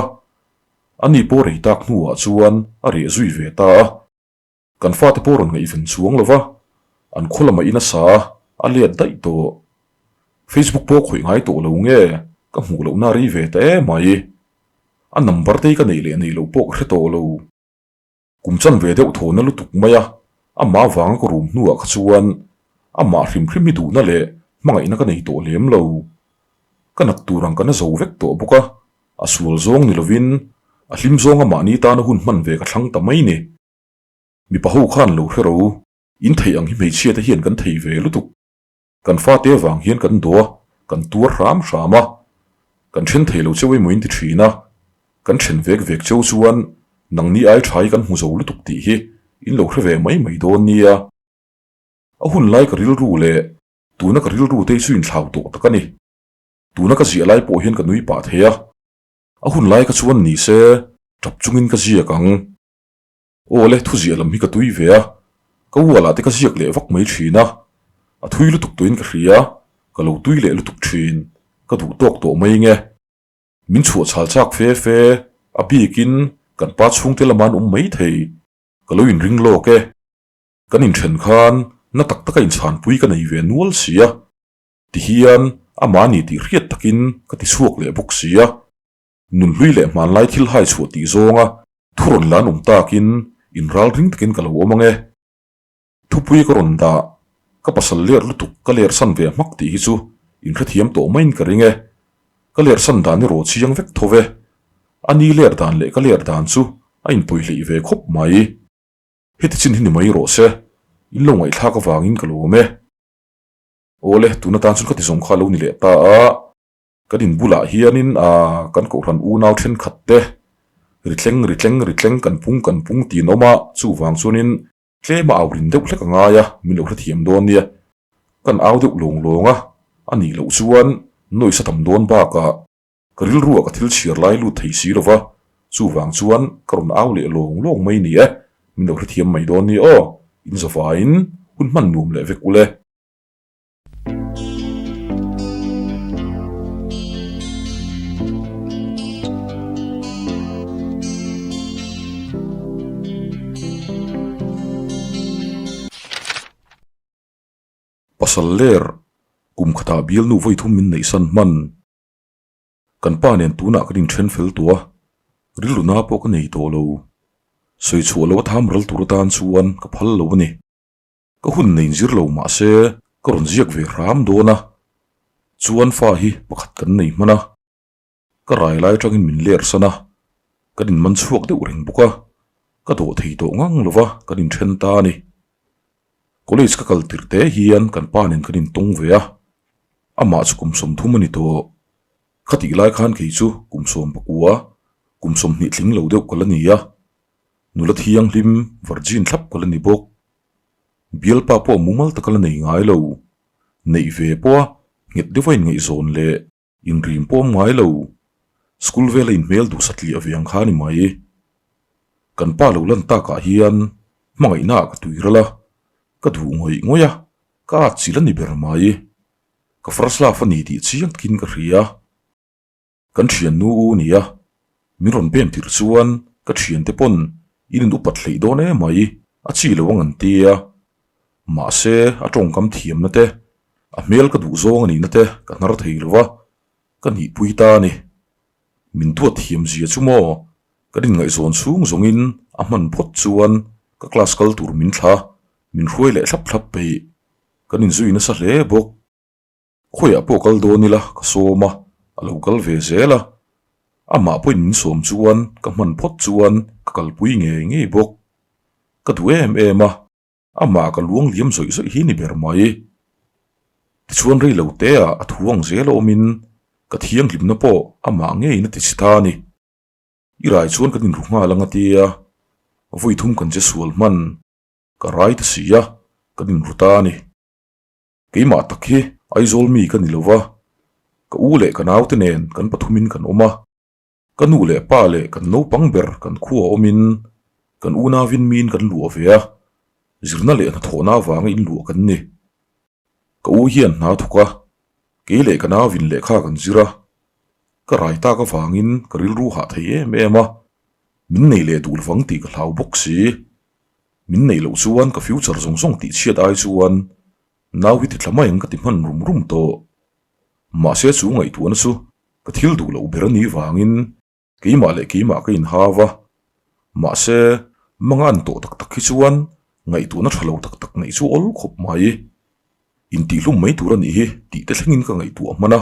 Ani pawh rei tak hnuah chuan a reh zui ve ta a. Kan fate pawh rawn ngaihven chuang lo va, an khaw lamah in a sa a, a let daih tawh. Facebook pawh khawih ngai tawh lo nge, ka hmuh lohna a rei ve ta em mai. A number te hi ka neih leh neih loh pawh ka hre tawh lo. Kum chan ve deuh thawhna lutuk mai a, amah avanga ka rum hnuah kha chuan amah hrim hrim hi duhna leh hmangaihna ka nei tawh lem lo. Ka nat tur ang ka na zo vek tawh bawk a, a sual zawng ni lovin a hlim zawnga mahni tana hun hman ve ka thlang ta mai ni. Mipa ho khan lo hre ro, in theih ang hi hmeichhia te hian kan thei ve lutuk. Kan fate avang hian kan do a, kan tuar hram hram a. Kan then thei lo cheu emaw in ti thin a, kan then vek vek cheu chuan nangni ai tha hi kan hmu zo lutuk tih hi in lo hre ve mai mai dawn nia. A hun lai ka rilru leh tuna ka rilru te hi chu inthlau tawh tak a ni. Tuna ka ziah lai pawh hian ka nui pah thei a, a hun lai kha chuan ni se tap chungin ka ziak ang. Aw le, thuziah lam hi ka tui ve a, ka ualah te ka ziak leh vak mai thin a, a thui lutuk tuin ka hria, ka lo tui leh lutuk thin, ka duh tawk tawh mai nge. Min chhuah chhal chak fe fe, a bikin kan pa chhungte lama an awm mai thei, ka lo inring lawk e. Kan inthen khan na tak taka inchhanpui ka nei ve nual si a, tihian amah ni tih hriat takin ka ti chhuak leh bawk si a. Nunhlui leh hmanlai thil hai chhuah tih zawnga thu rawn la an awm takin inral ring takin ka lo awm ang e. Thupui ka rawn dah, ka pasal ler lutuk ka ler san ve hmak tih hi chu inhrethiam tawh maiin ka ring e. Ka ler san dan erawh chiang vek tho ve. A ni ler dan leh ka ler dan chu a inpawi hleih ve khawp mai. Heti chin hi ni mai rawh se, in lo ngaihthlak avangin ka lawm e. Awle, tuna tan chuan ka ti zawng kha a lo ni leh ta a. Kan in bulah hianin kan kohhran unau thenkhat te Ri tleng, ri tleng, ri tleng, kan pung, kan pung tiin awm a, chuvang chuanin tlem a au rin deuh hlek a ngai a, min lo hrethiam dawn nia. Kan au deuh lawng lawng a, a nih loh chuan noise a tam dawn bakah ka rilruah ka thil chhiar lai lut thei si lova, chuvang chuan ka rawn au leh lawng lawng mai ni e, min lo hrethiam mai dawn nia aw, in zavaiin hun hman nuam leh vek ule. Pasal ler kum khatah bialnu vawi thum min neihsan hman. Kan pa nen tunah kan inthen fel tawh a, rilru na pawh ka nei tawh lo. Sawi chhuah lo a tham ral tur atan chuan ka phal lo a ni. Ka hun nei inzir lo mah se ka rawn ziak ve hram dawn a, chuan fa hi pakhat kan nei hman a, ka rai lai atangin min ler san a, kan inman chhuak deuh reng bawk a, ka dawh thei tawh ngang lo va kan inthen ta a ni. College ka kal tirh te hian kan pa nen kan intawng ve a, amah chu kum 30 a ni tawh. Khatih lai khan kei chu kum 19, kum 20 tling lo deuh ka la ni a, Nula thianghlim virgin thlap ka la ni bawk. Bialpa pawh mumal taka la nei ngai lo. Neih ve pawha nghet deuha inngaihzawn leh inrim pawh awm ngai lo. School vela inhmel duh satliah ve ang kha a ni mai. Kan pa lo lan takah hian hmangaihnaah ka tui ral a, ka duh ngawih ngawih a, ka atchilh a ni ber mai. Ka first love a ni tih chiang takin ka hria. Kan thiannu u nia, min rawn pem tirh chuan ka thiante pawn in in upat hleih dawn em mai, a chi lo ang an ti a. Mahse, a tawngkam thiamna te, a hmel ka duh zawng a nihna te ka hnar thei lo va, ka nihpui ta a ni. Min duat thiam zia chu maw, kan inngaihzawn chhung zawngin a hman phawt chuan ka class kal tur min thla, min hruai leh thlap thlap peih. Kan inzui nasa hle bawk. Khawiah pawh kal dawn ila ka sawm a, a lo kal ve zel a. Amah pawhin min sawm chuan ka hman phawt chuan ka kalpui ngei ngei bawk. Ka duh em em a, amah ka luang liam zawih zawih hi ni ber mai. Tichuan rei lo te ah a thu ang zel a awmin ka thianghlimna pawh amah ngeiin a ti chhe ta a ni. I rai chuan kan inru nghal ang a tia, vawi thum kan che sual hman, ka rai ta si a, kan inru ta a ni. Keimah tak hi Aizawl mi ka ni lo va, ka u leh ka naute nen kan pathumin kan awm a, ka nu leh pa leh kan naupang ber kan khuaa awmin kan unauin miin kan luah ve a, zirna leh hnathawhna avanga inluah kan ni. Ka u hian hna thawk a, kei leh ka nauin lehkha kan zir a, ka rai tak avangin ka rilru hah thei em em a, min nei leh duh lovang tih ka hlau bawk si. Min neih loh chuan ka future zawng zawng tih chhiat ai chuan nau hi ti thla mai ang ka ti hman rum rum tawh. Mahse chu ngaihtuahna chu ka thil duh loh ber a nih vangin keimah leh keimah ka inhau a. Mahse manga an tawh tak tak hi chuan ngaihtuahna tha lo tak tak neih chu awl khawp mai. Intihhlum mai tur a nih hi tih te thlengin ka ngaihtuah hman a.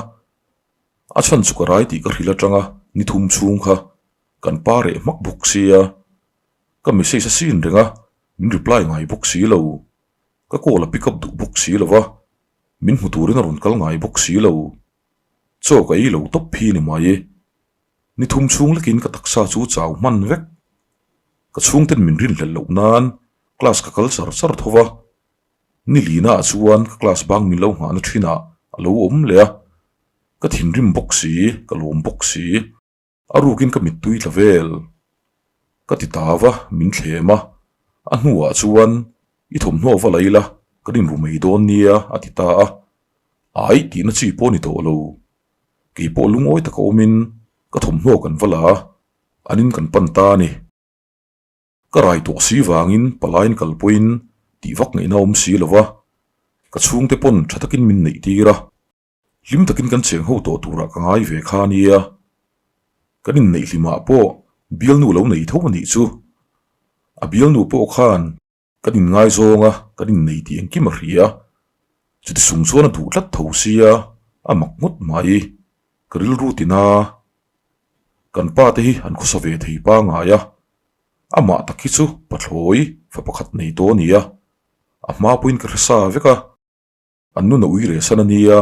A chhan chu ka rai tih ka hrilh atanga ni thum chhung kha kan pa reh hmak bawk sia. Ka message a sin reng a, min reply ngai bawk si lo. Ka call a pick up duh bawk si lo va, min hmu turin a rawn kal ngai bawk si lo. Chaw ka ei lo tawp phi ni mai. Ni thum chhung lekin ka taksa chu chau hman vek. Ka chhungten min rinhlelh loh nan class ka kal char char tho va. Ni lina ah chuan ka class bang min lo nghahna thinah a lo awm leh a. Ka thinrim bawk si, ka lawm bawk si. A rukin ka mittui tla vel. Ka ti ta va, min thlem a. A hnuah chuan, I thawmhnaw va la ila, kan inru mai dawn nia, a ti ta a. Ai, tihna chi pawh a ni tawh lo. Kei pawh lungawi taka awmin ka thawmhnaw kan va la a, an in kan pan ta a ni. Ka rai tawh si vangin palaiin kal pawhin tih vak ngaihna awm si lo va, ka chhungte pawn tha takin min neih tir a. Hlim takin kan cheng ho tawh turah ka ngai ve kha nia. Kan inneih hlimah pawh bialnu lo nei tho a nih chu. A bialnu pawh khan kan inngaizawng a, kan innei tih engkim a hria. Chuti sung chuan a duh tlat tho sia, a mak ngawt mai. Ka rilru tina kan pa te hi an khawsa ve thei pangai a, amah tak hi chu pathlawi fa pakhat nei tawh a ni a, a hma pawhin ka hre sa vek a. An nun a ui reh san a nia,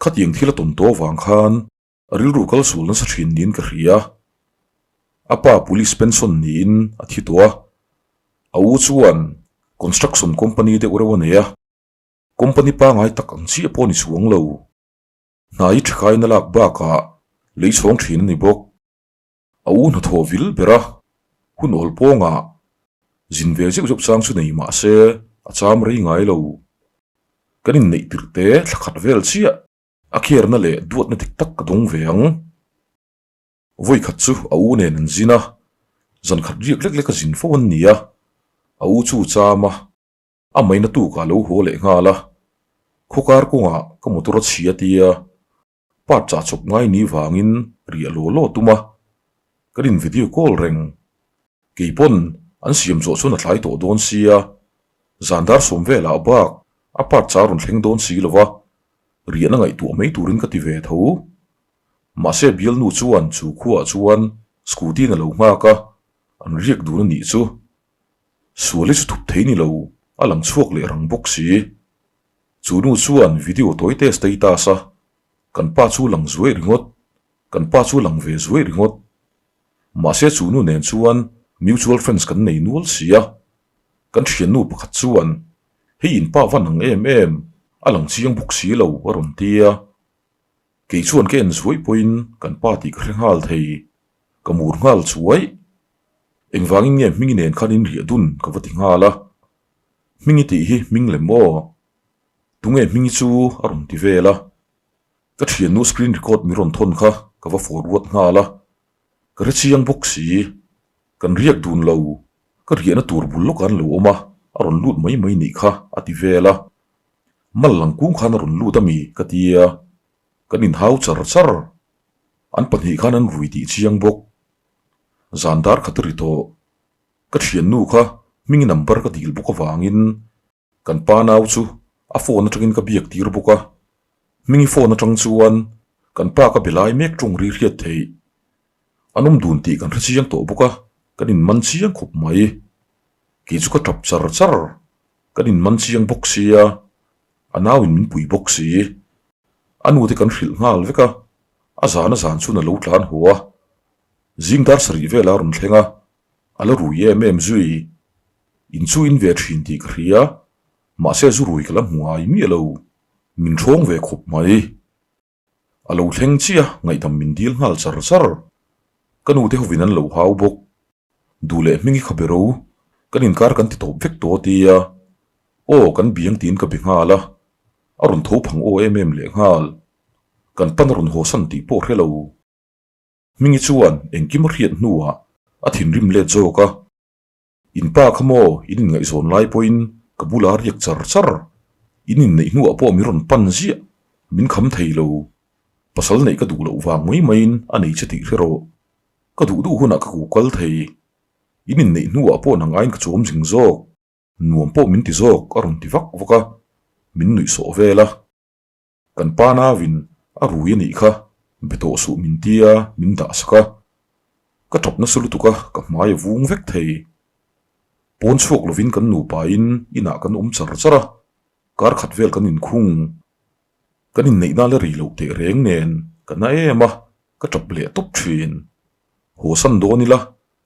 khatiang thil a tawn tawh avang khan a rilru kal sul nasa thin niin ka hria. A pa police pension niin a thi tawh a, a u chuan construction company deuh reuh a nei a, company pangai tak ang chiah pawh a ni chuang lo. Hna hi thakaina lak bakah lei chhawng thin a ni bawk. A u hnathawh vil ber a, hun awl pawngah zin ve zeuh zeuh chang chu nei mah se a cham rei ngai lo. Kan inneih tirh te thla khat vel chiah a kherna leh duatna dik tak ka dawng ve ang. Vawi khat chu a u nen an zin a, zan khat riak lek lek a zin fo an ni a, a u chu cham a, a maina tukah lo haw leh nghal a, khawkar kawngah ka motor a chhia tia Part chah chawp ngai ni vangin riah law law tum a, kan in video call reng. Kei pawn an siam zawh chuan a tlai tawh dawn sia, zan dar sawm velah bak a part chah a rawn thleng dawn si lo va, riahna ngaihtuah mai turin ka ti ve tho. Mahse bialnu chuan chu khuaah chuan scooty in a lo nghak a, an riak dun a nih chu. Sual hi chu thup thei ni lo, a lang chhuak leh rang bawk si. Chu nu chuan video tawi te status a, kan pa chu lang zuai ringawt, kan pa chu lang ve zuai ringawt. Mahse chu nu nen chuan mutual friends kan nei nual si a, kan thiannu pakhat chuan hei in pa van ang em em, a lang chiang bawk si lo a rawn ti a. Kei chuan ka en zuai pawhin kan pa tih ka hre nghal thei, ka mur nghal chuai. Engvangin nge hmingi nen khan in riah dun ka va ti nghal a. Hmingi tih hi hming lem aw? Tunge hmingi chu a rawn ti vel a. Ka thiannu screen record min rawn thawn kha ka va forward nghal a. Ka hre chiang bawk si. Kan riak dun lo. Ka riahna tur bul lawkah an lo awm a, a rawn lut mai mai nih kha a ti vel a. Mal lang kung khan a rawn lut a mi ka ti a. Kan inhau char char. An pahnih khan an rui tih chiang bawk. Zan dar khat a ri tawh. Ka thiannu kha hming number ka dil bawk avangin kan pa nau chu a phone atangin ka biak tir bawk a, hmingi phone atang chuan kan pa ka be lai mek tawng ri hriat theih an awm dun tih kan hre chiang tawh bawk a, kan in man chiang khawp mai. Kei chu ka tap char char, kan in man chiang bawk sia, a nau in min pui bawk si. A nu te kan hrilh nghal vek a, a zan a zan chuan a lo tlan haw a, Zing dar sarih vel a rawn thleng a, a la rui em em zui. In chu in ve thin tih ka hria, mahse zu rui ka la hmu ngai miah lo. Min ṭhawng ve khawp mai. A lo thleng chiah ngaihdam min dil nghal char char. Ka nute hovin an lo hau bawk. Duh leh hming i kha be ro, kan inkar kan ti tawp vek tawh tia. Aw, kan biang tiin ka be nghal a, a rawn tho phang aw em em leh nghal. Kan pan a rawn hawsan tih pawh hre lo. Hmingi chuan engkim a hriat hnuah a thinrim let zawk a, In pa kha maw in inngaihzawn lai pawhin ka bula riak char char, in inneih hnuah pawh min rawn pan ziah, min kham thei lo. Pasal neih ka duh loh vang mai maiin a nei che tih hre rawh. Ka duh duh hunah ka kukal thei. In inneih hnuah pawh nang aiin ka chawm zing zawk, nuam pawh min ti zawk a rawn ti vak vak a, min nuih sawh vel a. Kan pa nauin a rui a nih kha, be tawh suh min tia min dah sak a. Ka tap nasa lutuk a, ka hmai a vung vek thei. Pawn chhuak lovin kan nupain inah kan awm char char a, kar khat vel kan inkhung. Kan inneihna la ri loh teh reng nen ka na em a, ka tap leh tawp thin. Haw san dawn ila,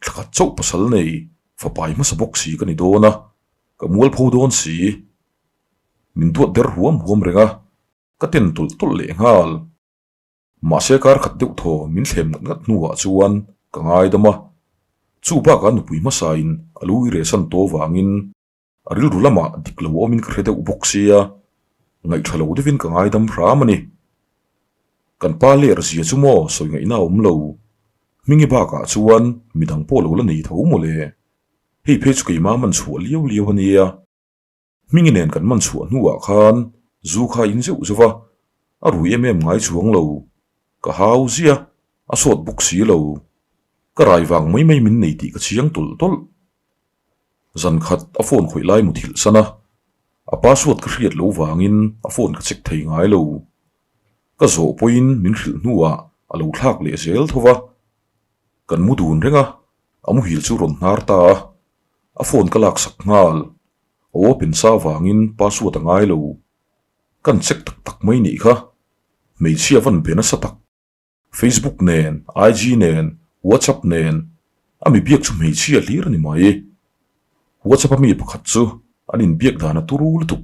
thla khat chauh pasal nei, fapai hmasa bawk si ka ni dawn a, ka mualpho dawn si. Min duat der huam huam reng a, ka ten tawlh tawlh leh nghal. Mahse kar khat deuh thaw min thlem ngat ngat hnuah chuan ka ngaidam a, chu bakah nupui hmasain a lu i rehsan tawh vangin a rilru lamah dik lo awmin ka hre deuh bawk sia, ngaihṭha lo deuhin ka ngaidam hram a ni. Kan pa ler zia chu maw sawi ngaihna a awm lo, hmingi bakah chuan midang pawh lo la nei tho mawle. Hei phei chu keimah man chhuah liau liau a nia. Hmingi nen kan man chhuah hnuah khan zu kha in zeuh zeuh a, a rui em em ngai chuang lo. Ka hau ziah, a sawt bawk si lo. Ka rai vang mai mai min nei tih ka chiang tawlh tawlh. Zan khat a phone khawih lai muthilh san a, a password ka hriat loh vangin a phone ka check thei ngai lo. Ka zawh pawhin min hrilh hnuah a lo thlak leh zel tho va. Kan mu dun reng a, a muhil chu rawn hnar ta a, a phone ka laksak nghal. A open sa vangin password a ngai lo. Kan check tak tak mai nih kha. Hmeichhia van be nasa tak. Facebook nen, IG nen, WhatsApp nen. A mi biak chu hmeichhia hlir a ni mai. WhatsApp a mi pakhat chu an inbiak dan a turu lutuk.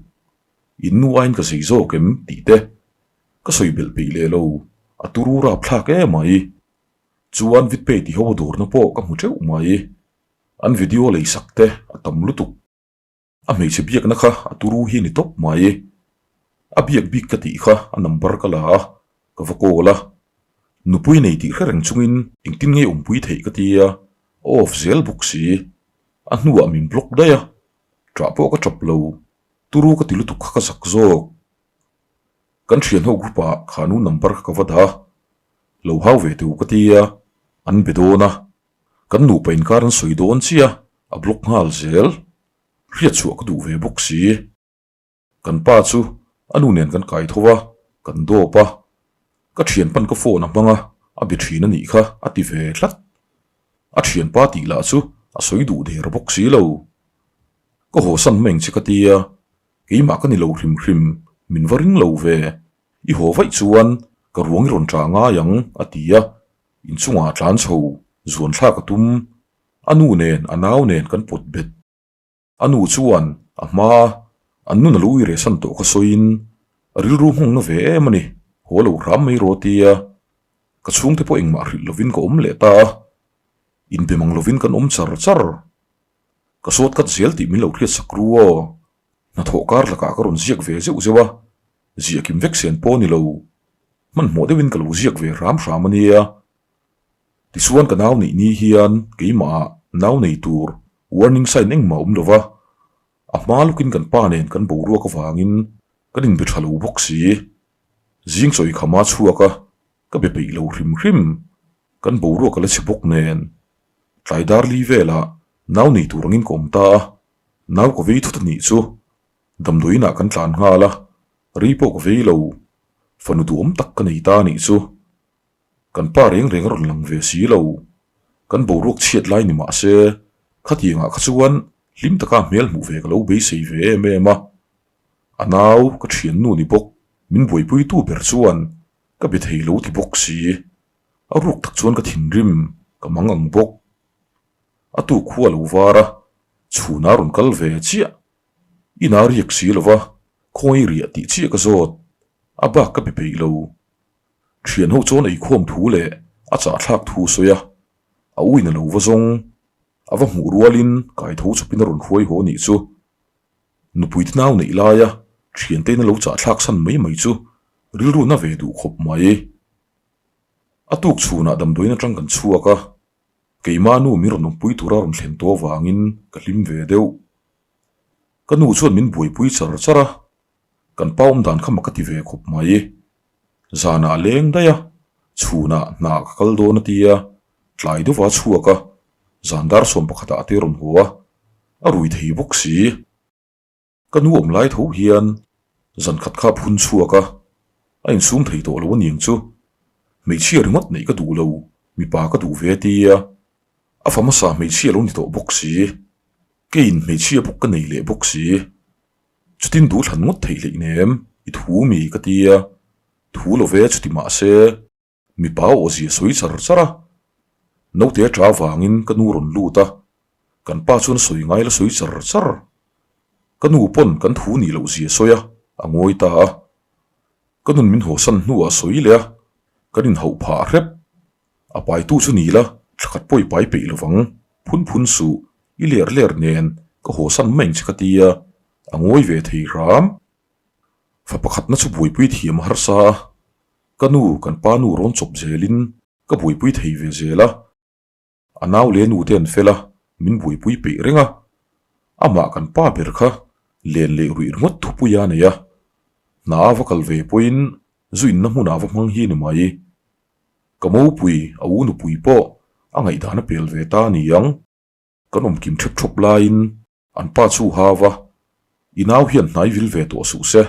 In nu aiin ka zei zawk em tih te ka sawi belh peih leh lo, a turu rapthlak em mai. Chuan Vidpay ti ho a dawrna pawh ka hmu teuh mai. An video leisak te a tam lutuk. A hmeichhe biakna kha a turu hi a ni tawp mai. A biak bik ka tih kha a number ka la a, ka va call a. Nupui nei tih hre reng chungin engtin nge awmpui theih ka ti a, a off zel bawk si. A hnuah min block daih a, ṭah pawh ka ṭap lo. Turu ka ti lutuk kha ka zak zawk. Kan thianho group ah khanu number kha ka va dah a, lo hau ve teh u ka ti a, an be dawn a. Kan nupa inkar an sawi dawn chiah a block nghal zel. Hriat chhuah ka duh ve bawk si. Kan pa chu a nu nen kan kai tho a, kan dawp a. Ka thianpan ka phone a hmang a, a be thin a nih kha a ti ve tlat. A thianpa tih lah chu a sawi duh der bawk si lo. Ka haw san mai ang che ka tia, keimah ka ni lo hrim hrim, min va ring lo ve. I haw vaih chuan ka ruang i rawn ṭah ngai ang a ti a, Inchungah tlan chho zuan thlak a tum. A nu nen a nau nen kan pawt bet. A nu chuan a hma an nun a lo uire san tawh kha sawiin a rilru nghawngna ve em a ni, haw lo hram mai rawh tia ka chhungte pawh engmah hrilh lovin ka awm leh ta a, inbe mang lovin kan awm char char. Ka sawt kat zel tih min lo hriat sak ru aw. Hnathawh kar lakah ka rawn ziak ve zeuh zeuh a, ziah kim vek sen pawh a ni lo. Hmanhmawh deuhin ka lo ziak ve hram hram a nia. Tichuan ka nau neih ni hian keimahah nau nei tur warning sign engmah awm lo va, a hma lawkin kan pa nen kan boruak avangin kan inbe tha lo bawk si. Zing chawi khama chhuak a, ka be peih lo hrim hrim. Kan boruak a la chhe bawk nen. Tlai dar li velah nau nei tur angin ka awm ta a, nau ka vei thut a nih chu. Damdawiinah kan tlan nghal a, rei pawh ka vei lo. Fanu duhawm tak ka nei ta a nih chu. Kan pa reng reng a rawn lang ve si lo. Kan boruak chhiat lai ni mah se, khatiangah kha chuan hlim taka hmel hmuh ve ka lo beisei ve em em a. A nau, ka thiannu ni bawk, min buaipuitu ber chuan ka be thei lo ti bawk si. A ruk tak chuan ka thinrim, ka mang ang bawk. A tuk khu a lo var a, chhunah a rawn kal ve chiah. Inah riak si lo va, khawngaih riah tih chiah ka zawt. A bak ka be peih lo. Thian ho chuan eikhawm thu leh a chahthlak thu a sawi a, a uin a lo va zawng. A va hmuh rualin kai tho chawpin a rawn hruai haw nih chu. Nupui te nau neih laia thiantein a lo chahthlak san mai mai chu rilru na ve duh khawp mai. A tuk chhunah damdawiin atang kan chhuak a, keimah nu min rawn awmpui tura rawn thlen tawh avangin ka hlim ve deuh. Ka nu chuan min buaipui char char a, kan pa awm dan kha mak a ti ve khawp mai. Zanah a leng daih a, chhunah hna ka kal dawn a ti a, tlai deuhva a chhuak a, zan dar 11 ah te rawn haw a, a rui thei bawk si. Ka nu awm lai tho hian zan khat kha phun chhuak a, a insum thei tawh lo aniang chu. Hmeichhia ringawt neih ka duh lo, mipa ka duh ve a ti a, a fa hmasa hmeichhia lo ni tawh bawk si. Keiin hmeichhia bawk ka nei leh bawk si. Chutin duh thlan ngawt theih hleih nem, i thu mi ka ti a, thu lo ve chuti mah se mipa aw zia sawi char char a. Naute a ṭa vangin ka nu rawn lut a, kan pa chuan sawi ngai la sawi char char. Ka nu pawn kan thu nih loh zia sawi a, a ngawi ta a. Ka nun min hawsan hnuah sawi leh a, kan inhauh phah hrep. A paitu chu ni la, thlakhat pawh i pai peih lovang, phun phun suh, i ler ler nen ka hawsan mai ang che ka ti a, a ngawi ve thei hram. Fa pakhatna chu buaipui thiam a harsa a, ka nu kan pa nu rawn chawp zelin ka buaipui thei ve zel a. A nau leh nu te an fel a, min buaipui peih reng a. Amah kan pa ber kha len leh ruih ringawt thupui a nei a, hna a va kal ve pawhin zu inna hmunah va hmang hi a ni mai. Ka mopui a u nupui pawh a ngaihdan a pel ve ta a ni ang. Kan awm kim ṭhep ṭhawp laiin An pa chu hau va, I nau hian hnai vil ve tawh suh se,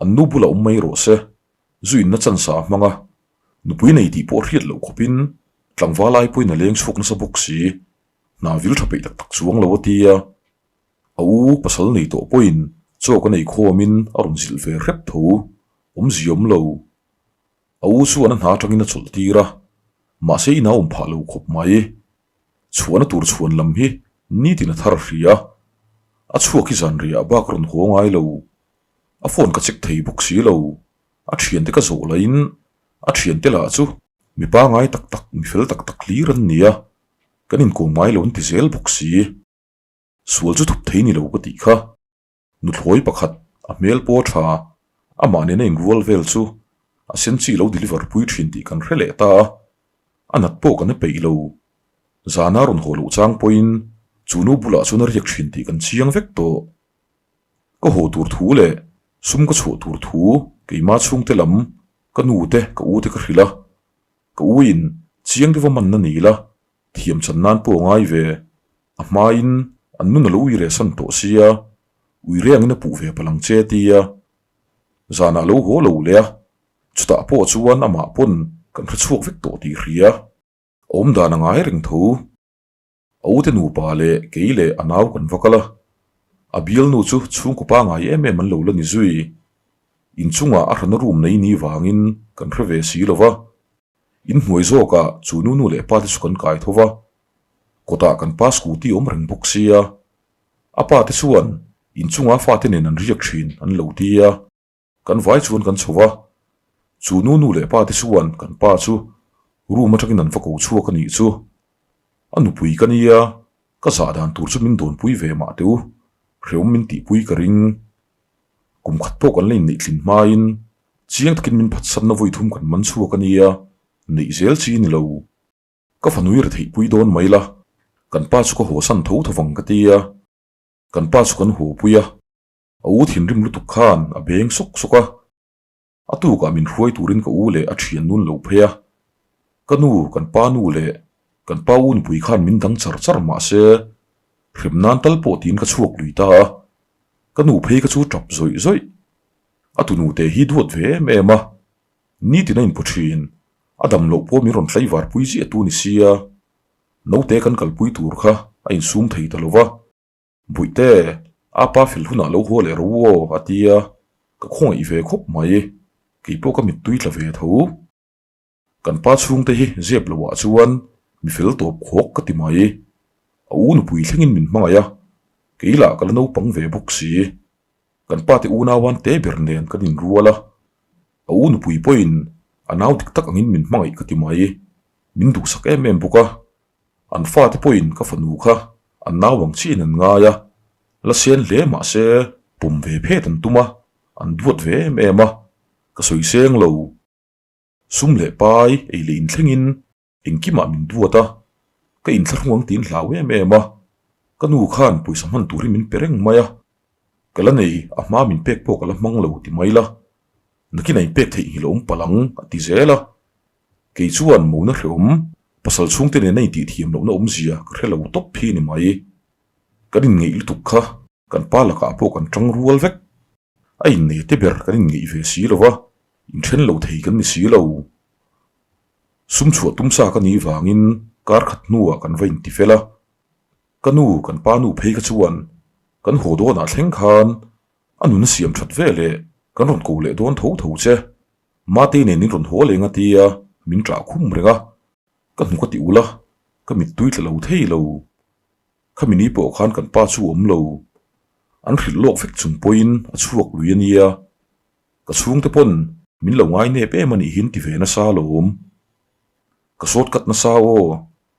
an nu bulah awm mai rawh se, zu inna chansa a hmang a, nupui nei tih pawh hriat loh khawpin tlangval ai pawhin a leng chhuak nasa bawk si, hna vil tha peih tak tak chuang lo a ti a. A u pasal nei tawh pawhin chaw ka nei khawmin a rawn zilh ve hrep tho, awmzia awm lo. A u chuan a hna atangin a chawlh tir a, mahse i nau awm phah lo khawp mai. Chhuahna tur chhuan lam hi nitin a thar hria. A chhuak hi zanriah bak rawn haw ngai lo. A phone ka check thei bawk si lo. A thiante ka zawh laiin a thiante lah chu mi pangai tak tak, mi fel tak tak hlir an ni a, kan inkawm ngai lo an ti zel bawk si. Sual chu thup thei ni lo ka tih kha. Nuthlawi pakhat a hmel pawh a tha, amah nena inrual vel chu a sen chi lo deliver pui thin tih kan hre leh ta a, a nat pawh kan a peih lo. Zana rawn haw loh chang pawhin chu nu bulah chuan a riak thin tih kan chiang vek tawh. Ka haw tur thu leh sum ka chhuah tur thu keima chhungte lam ka nu te ka u te ka hrilh a, ka u in chiang deuha manna ni la Thiam chan nan pawh a ngai ve. A hmain an nun a lo ui reh san tawh sia, ui rengin a puh ve palh ang che tia. Zanah lo haw lo leh a, chutah pawh chuan amah pawn kan hre chhuak vek tawh tih hria. A awm dan a ngai reng tho. A ute nupa leh kei leh a nau kan va kal a. A bialnu chu chhungkaw pangai em em an lo la ni zui. Inchungah a hrana room nei ni vangin kan hre ve si lo va. In hnuai zawkah chu nu nu leh pa te chu kan kai tho va, kawtah kan pa scooty awm reng bawk sia, a pa te chuan inchunga fate nen an riak thin an lo ti a, kan vai chuan kan chho va, chu nu nu leh pa te chuan kan pa chu room atangin an va ko chhuak a nih chu, a nupui ka nia, ka zah dan tur chu min dawnpui ve mah teh u, hreawm min tihpui ka ring. Kum khat pawh kan la inneih tlin hmain Chiang takin min phatsanna vawi thum kan man chhuak a nia, neih zel chi ni lo. Ka fanui ri theihpui dawn mai la, kan pa chu ka haw san tho tho vang ka ti a. Kan pa chu kan haw pui a, a u thinrim lutuk khan a beng sawk sawk a. A tukah min hruai turin ka u leh a thian nun lo phei a. Ka nu, kan pa nu leh kan pa u nupui khan min dang char char mah se, hrem nan tal pawh tiin ka chhuak lui ta a. Ka nu phei ka chu tap zawih zawih. A tunute hi duat ve em em a, nitin a inpu thin, a dam loh pawh min rawn tlaivar pui ziah tu ni sia, naute kan kalpui tur kha a insum thei ta lo va, Bawihte, a pa fel hunah lo haw leh ro aw a ti a, ka khawngaih ve khawp mai, keipawh ka mittui tla ve tho. Kan pa chhungte hi zep lo ah chuan mi fel tawp khawk ka ti mai. A u nupui thlengin min hmangaih a, kei lah ka la naupang ve bawk si. Kan pa te unauan te ber nen kan inrual a, a u nupui pawhin a nau dik tak angin min hmangaih ka ti mai. Min duhsak em em bawk a, an fate pawhin ka fanu kha an nau ang chiahin an ngai a, la sen hle mah se pawm ve phet an tum a, an duat ve em em a, ka sawi seng lo. Sum leh pai ei leh inthlengin engkimah min duat a, ka inthlahrung ang tiin hlau em em a, ka nu khan pawisa hman tur hi min pe reng mai a, ka la nei a hma min pek pawh ka la hmang lo ti mai la, nakin a inpek theih nghilh awm palh ang a ti zel a, kei chuan mona hreawm pasal chhungte nena intihthiam lohna awmzia ka hre lo tawp hi ni mai, kan inngeih lutuk kha kan pa lakah pawh kan tang rual vek. A innei te ber kan inngeih ve si lo va, inthen lo thei kan ni si lo. Sum chhuah tum sa ka nih vangin kar khat hnuah kan va inti fel a. Ka nu, kan pa nu phei kha chuan kan haw dawnah thleng khan a nun a siam that ve leh kan rawn ko leh dawn tho tho che. Matei nen in rawn haw leng a tia min ṭah khum reng a. Ka hnu ka ti ulh a, ka mittui tla lo thei lo. Khami ni pawh khan kan pa chu awm lo. An hrilh lawk vek chung pawhin a chhuak lui a nia. Ka chhungte pawn min lo ngai nep em a nih hi an ti ve nasa alawm. Ka sawt kat nasa aw,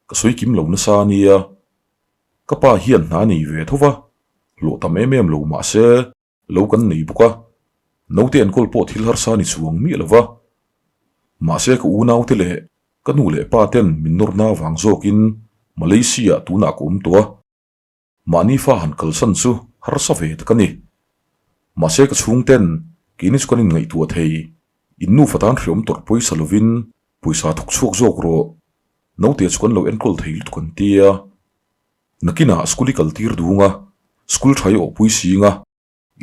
ka sawi kim lo nasa a nia. Ka pa hian hna nei ve tho va, hlawh tam em em lo mah se lo kan nei bawk a. Naute enkawl pawh thil harsa ni chuang miah lo va. Mahse ka unaute leh ka nu leh pa ten min nawrna vang zawkin Malaysia-ah tunah ka awm tawh a. Mahni fa han kalsan chu harsa ve tak a ni. Mahse ka chhungten keini chu kan inngaihtuah thei, in nufa tan hreawm tawrh pawisa lovin pawisa thawk chhuak zawk rawh, naute chu kan lo enkawl thei lutuk an ti a. Nakinah school i kal tir dung a, school tha i awhpui sing a,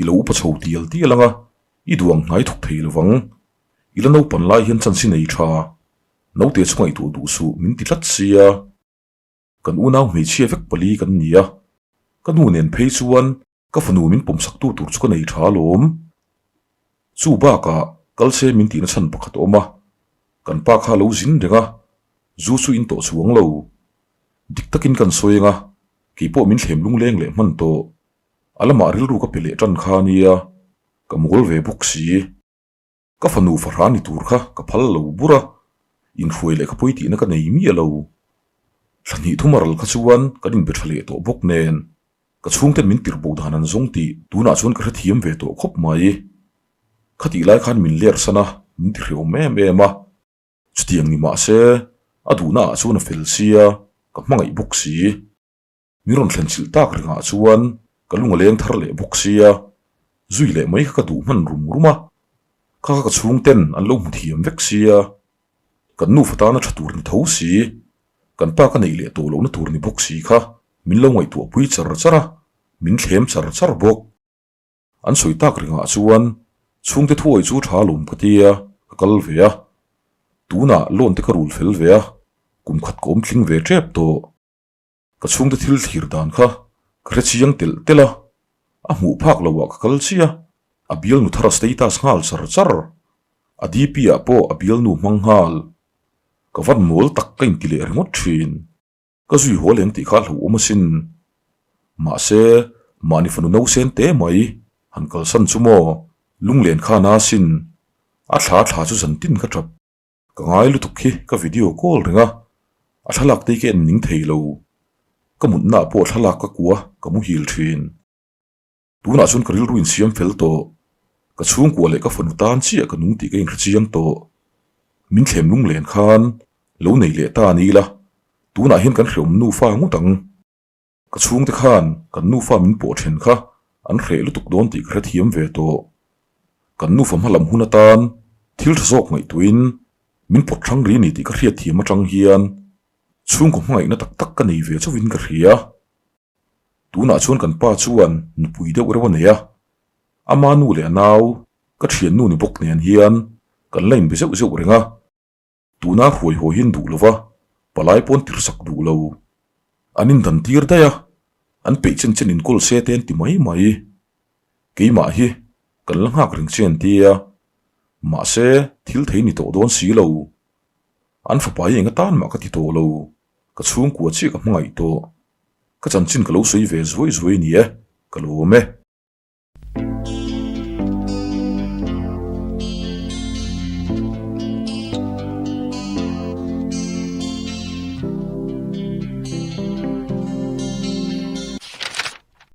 i lo upa chho tial tial ang a, i duh ang hnai thawk thei lovang. I la naupan lai hian chance i nei tha, naute chu ngaihtuah duh suh min ti tlat sia. Kan unau hmeichhia vek pali kan ni a, ka nu nen phei chuan ka fanu min pawmsaktu tur chu ka nei tha alawm. Chu bakah kal se min tihna chhan pakhat a awm a, kan pa kha a lo zin reng a, zu chu in tawh chuang lo. Dik takin kan sawi anga, keipawh min thlem lungleng leh hman tawh. A lamah rilru ka pe leh tan kha nia, ka mawl ve bawk si. Ka fanu fahra ni tur kha ka phal lo bur a, inhruai leh kha pawi tihna ka nei miah lo. Thla hnih thum a ral kha chuan kan inbe tha leh tawh bawk nen, ka chhungten min tirh bo dan an zawng tih tunah chuan ka hrethiam ve tawh khawp mai. Khatih lai khan min ler san a, min ti hrehawm em em a. Chutiang ni mah se, a duhna ah chuan a fel sia, ka hmangaih bawk si. Min rawn thlen chilh tak rengah chuan ka lung a leng thar leh bawk sia, zui leh mai kha ka duh hman rum rum a, kha kha ka chhungten an lo hmu thiam vek sia, kan nufa tana tha tur ni tho si, kan pa ka neih leh tawh lohna tur ni bawk si kha min lo ngaihtuah pui char char a, min thlem char char bawk. An sawi tak rengah chuan chhungte thuawi chu tha lawm ka tia ka kal ve a, tunah loan te ka rul fel ve a, kum khat ka awm tling ve tep tawh. Ka chhungte thil thlir dan kha ka hre chiang telh telh a, a hmuh phak lo ah ka kal chiah, a bialnu thar a status nghal char char, a DP ah pawh a bialnu hmang nghal, ka van mawl tak ka inti leh ringawt thin, ka zui haw leng tih kha a hlauhawm asin. Mahse, mahni fanu nausen te mai han kalsan chu maw, lunglen kha na asin, a thla thla chu zantin ka tap. Ka ngai lutuk hi ka video call reng a, a thlalak te hi ka en ning thei lo. Ka mutna ah pawh thlalak ka kua ka muhil thin. Tunah chuan ka rilru insiam fel tawh. Ka chhungkua leh ka fanu tan chiah ka nung tih ka inhre chiang tawh. Min thlem lunglen khan lo nei leh ta a ni la, tunah hian kan hreawm nufa ngawt ang. Ka chhungte khan kan nufa min pawh then kha an hreh lutuk dawn tih ka hrethiam ve tawh. Kan nufa hma lam hun atan thil tha zawk ngaihtuahin min pawt hrang ri ni tih ka hriatthiam atang hian chhungkaw hmangaihna tak tak ka nei ve chauhin ka hria. Tunah chuan kan pa chuan nupui deuh reuh a nei a, ama nu leh a nau ka thiannu ni bawk nen hian kan la inbe zeuh zeuh reng a. Tuna hruai haw hian duh lova, palai pawn tirsak duh lo. An indan tir daih a, an peih chen chen inkawl se te an ti mai mai. Keimah hi kan la nghak reng che an ti a, mahse thil thei ni tawh dawn si lo. An fapa hi eng atan mah ka ti tawh lo, ka chhungkua chiah ka hmangaih tawh. Ka chanchin ka lo sawi ve zuai zuai ni e, ka lawm e.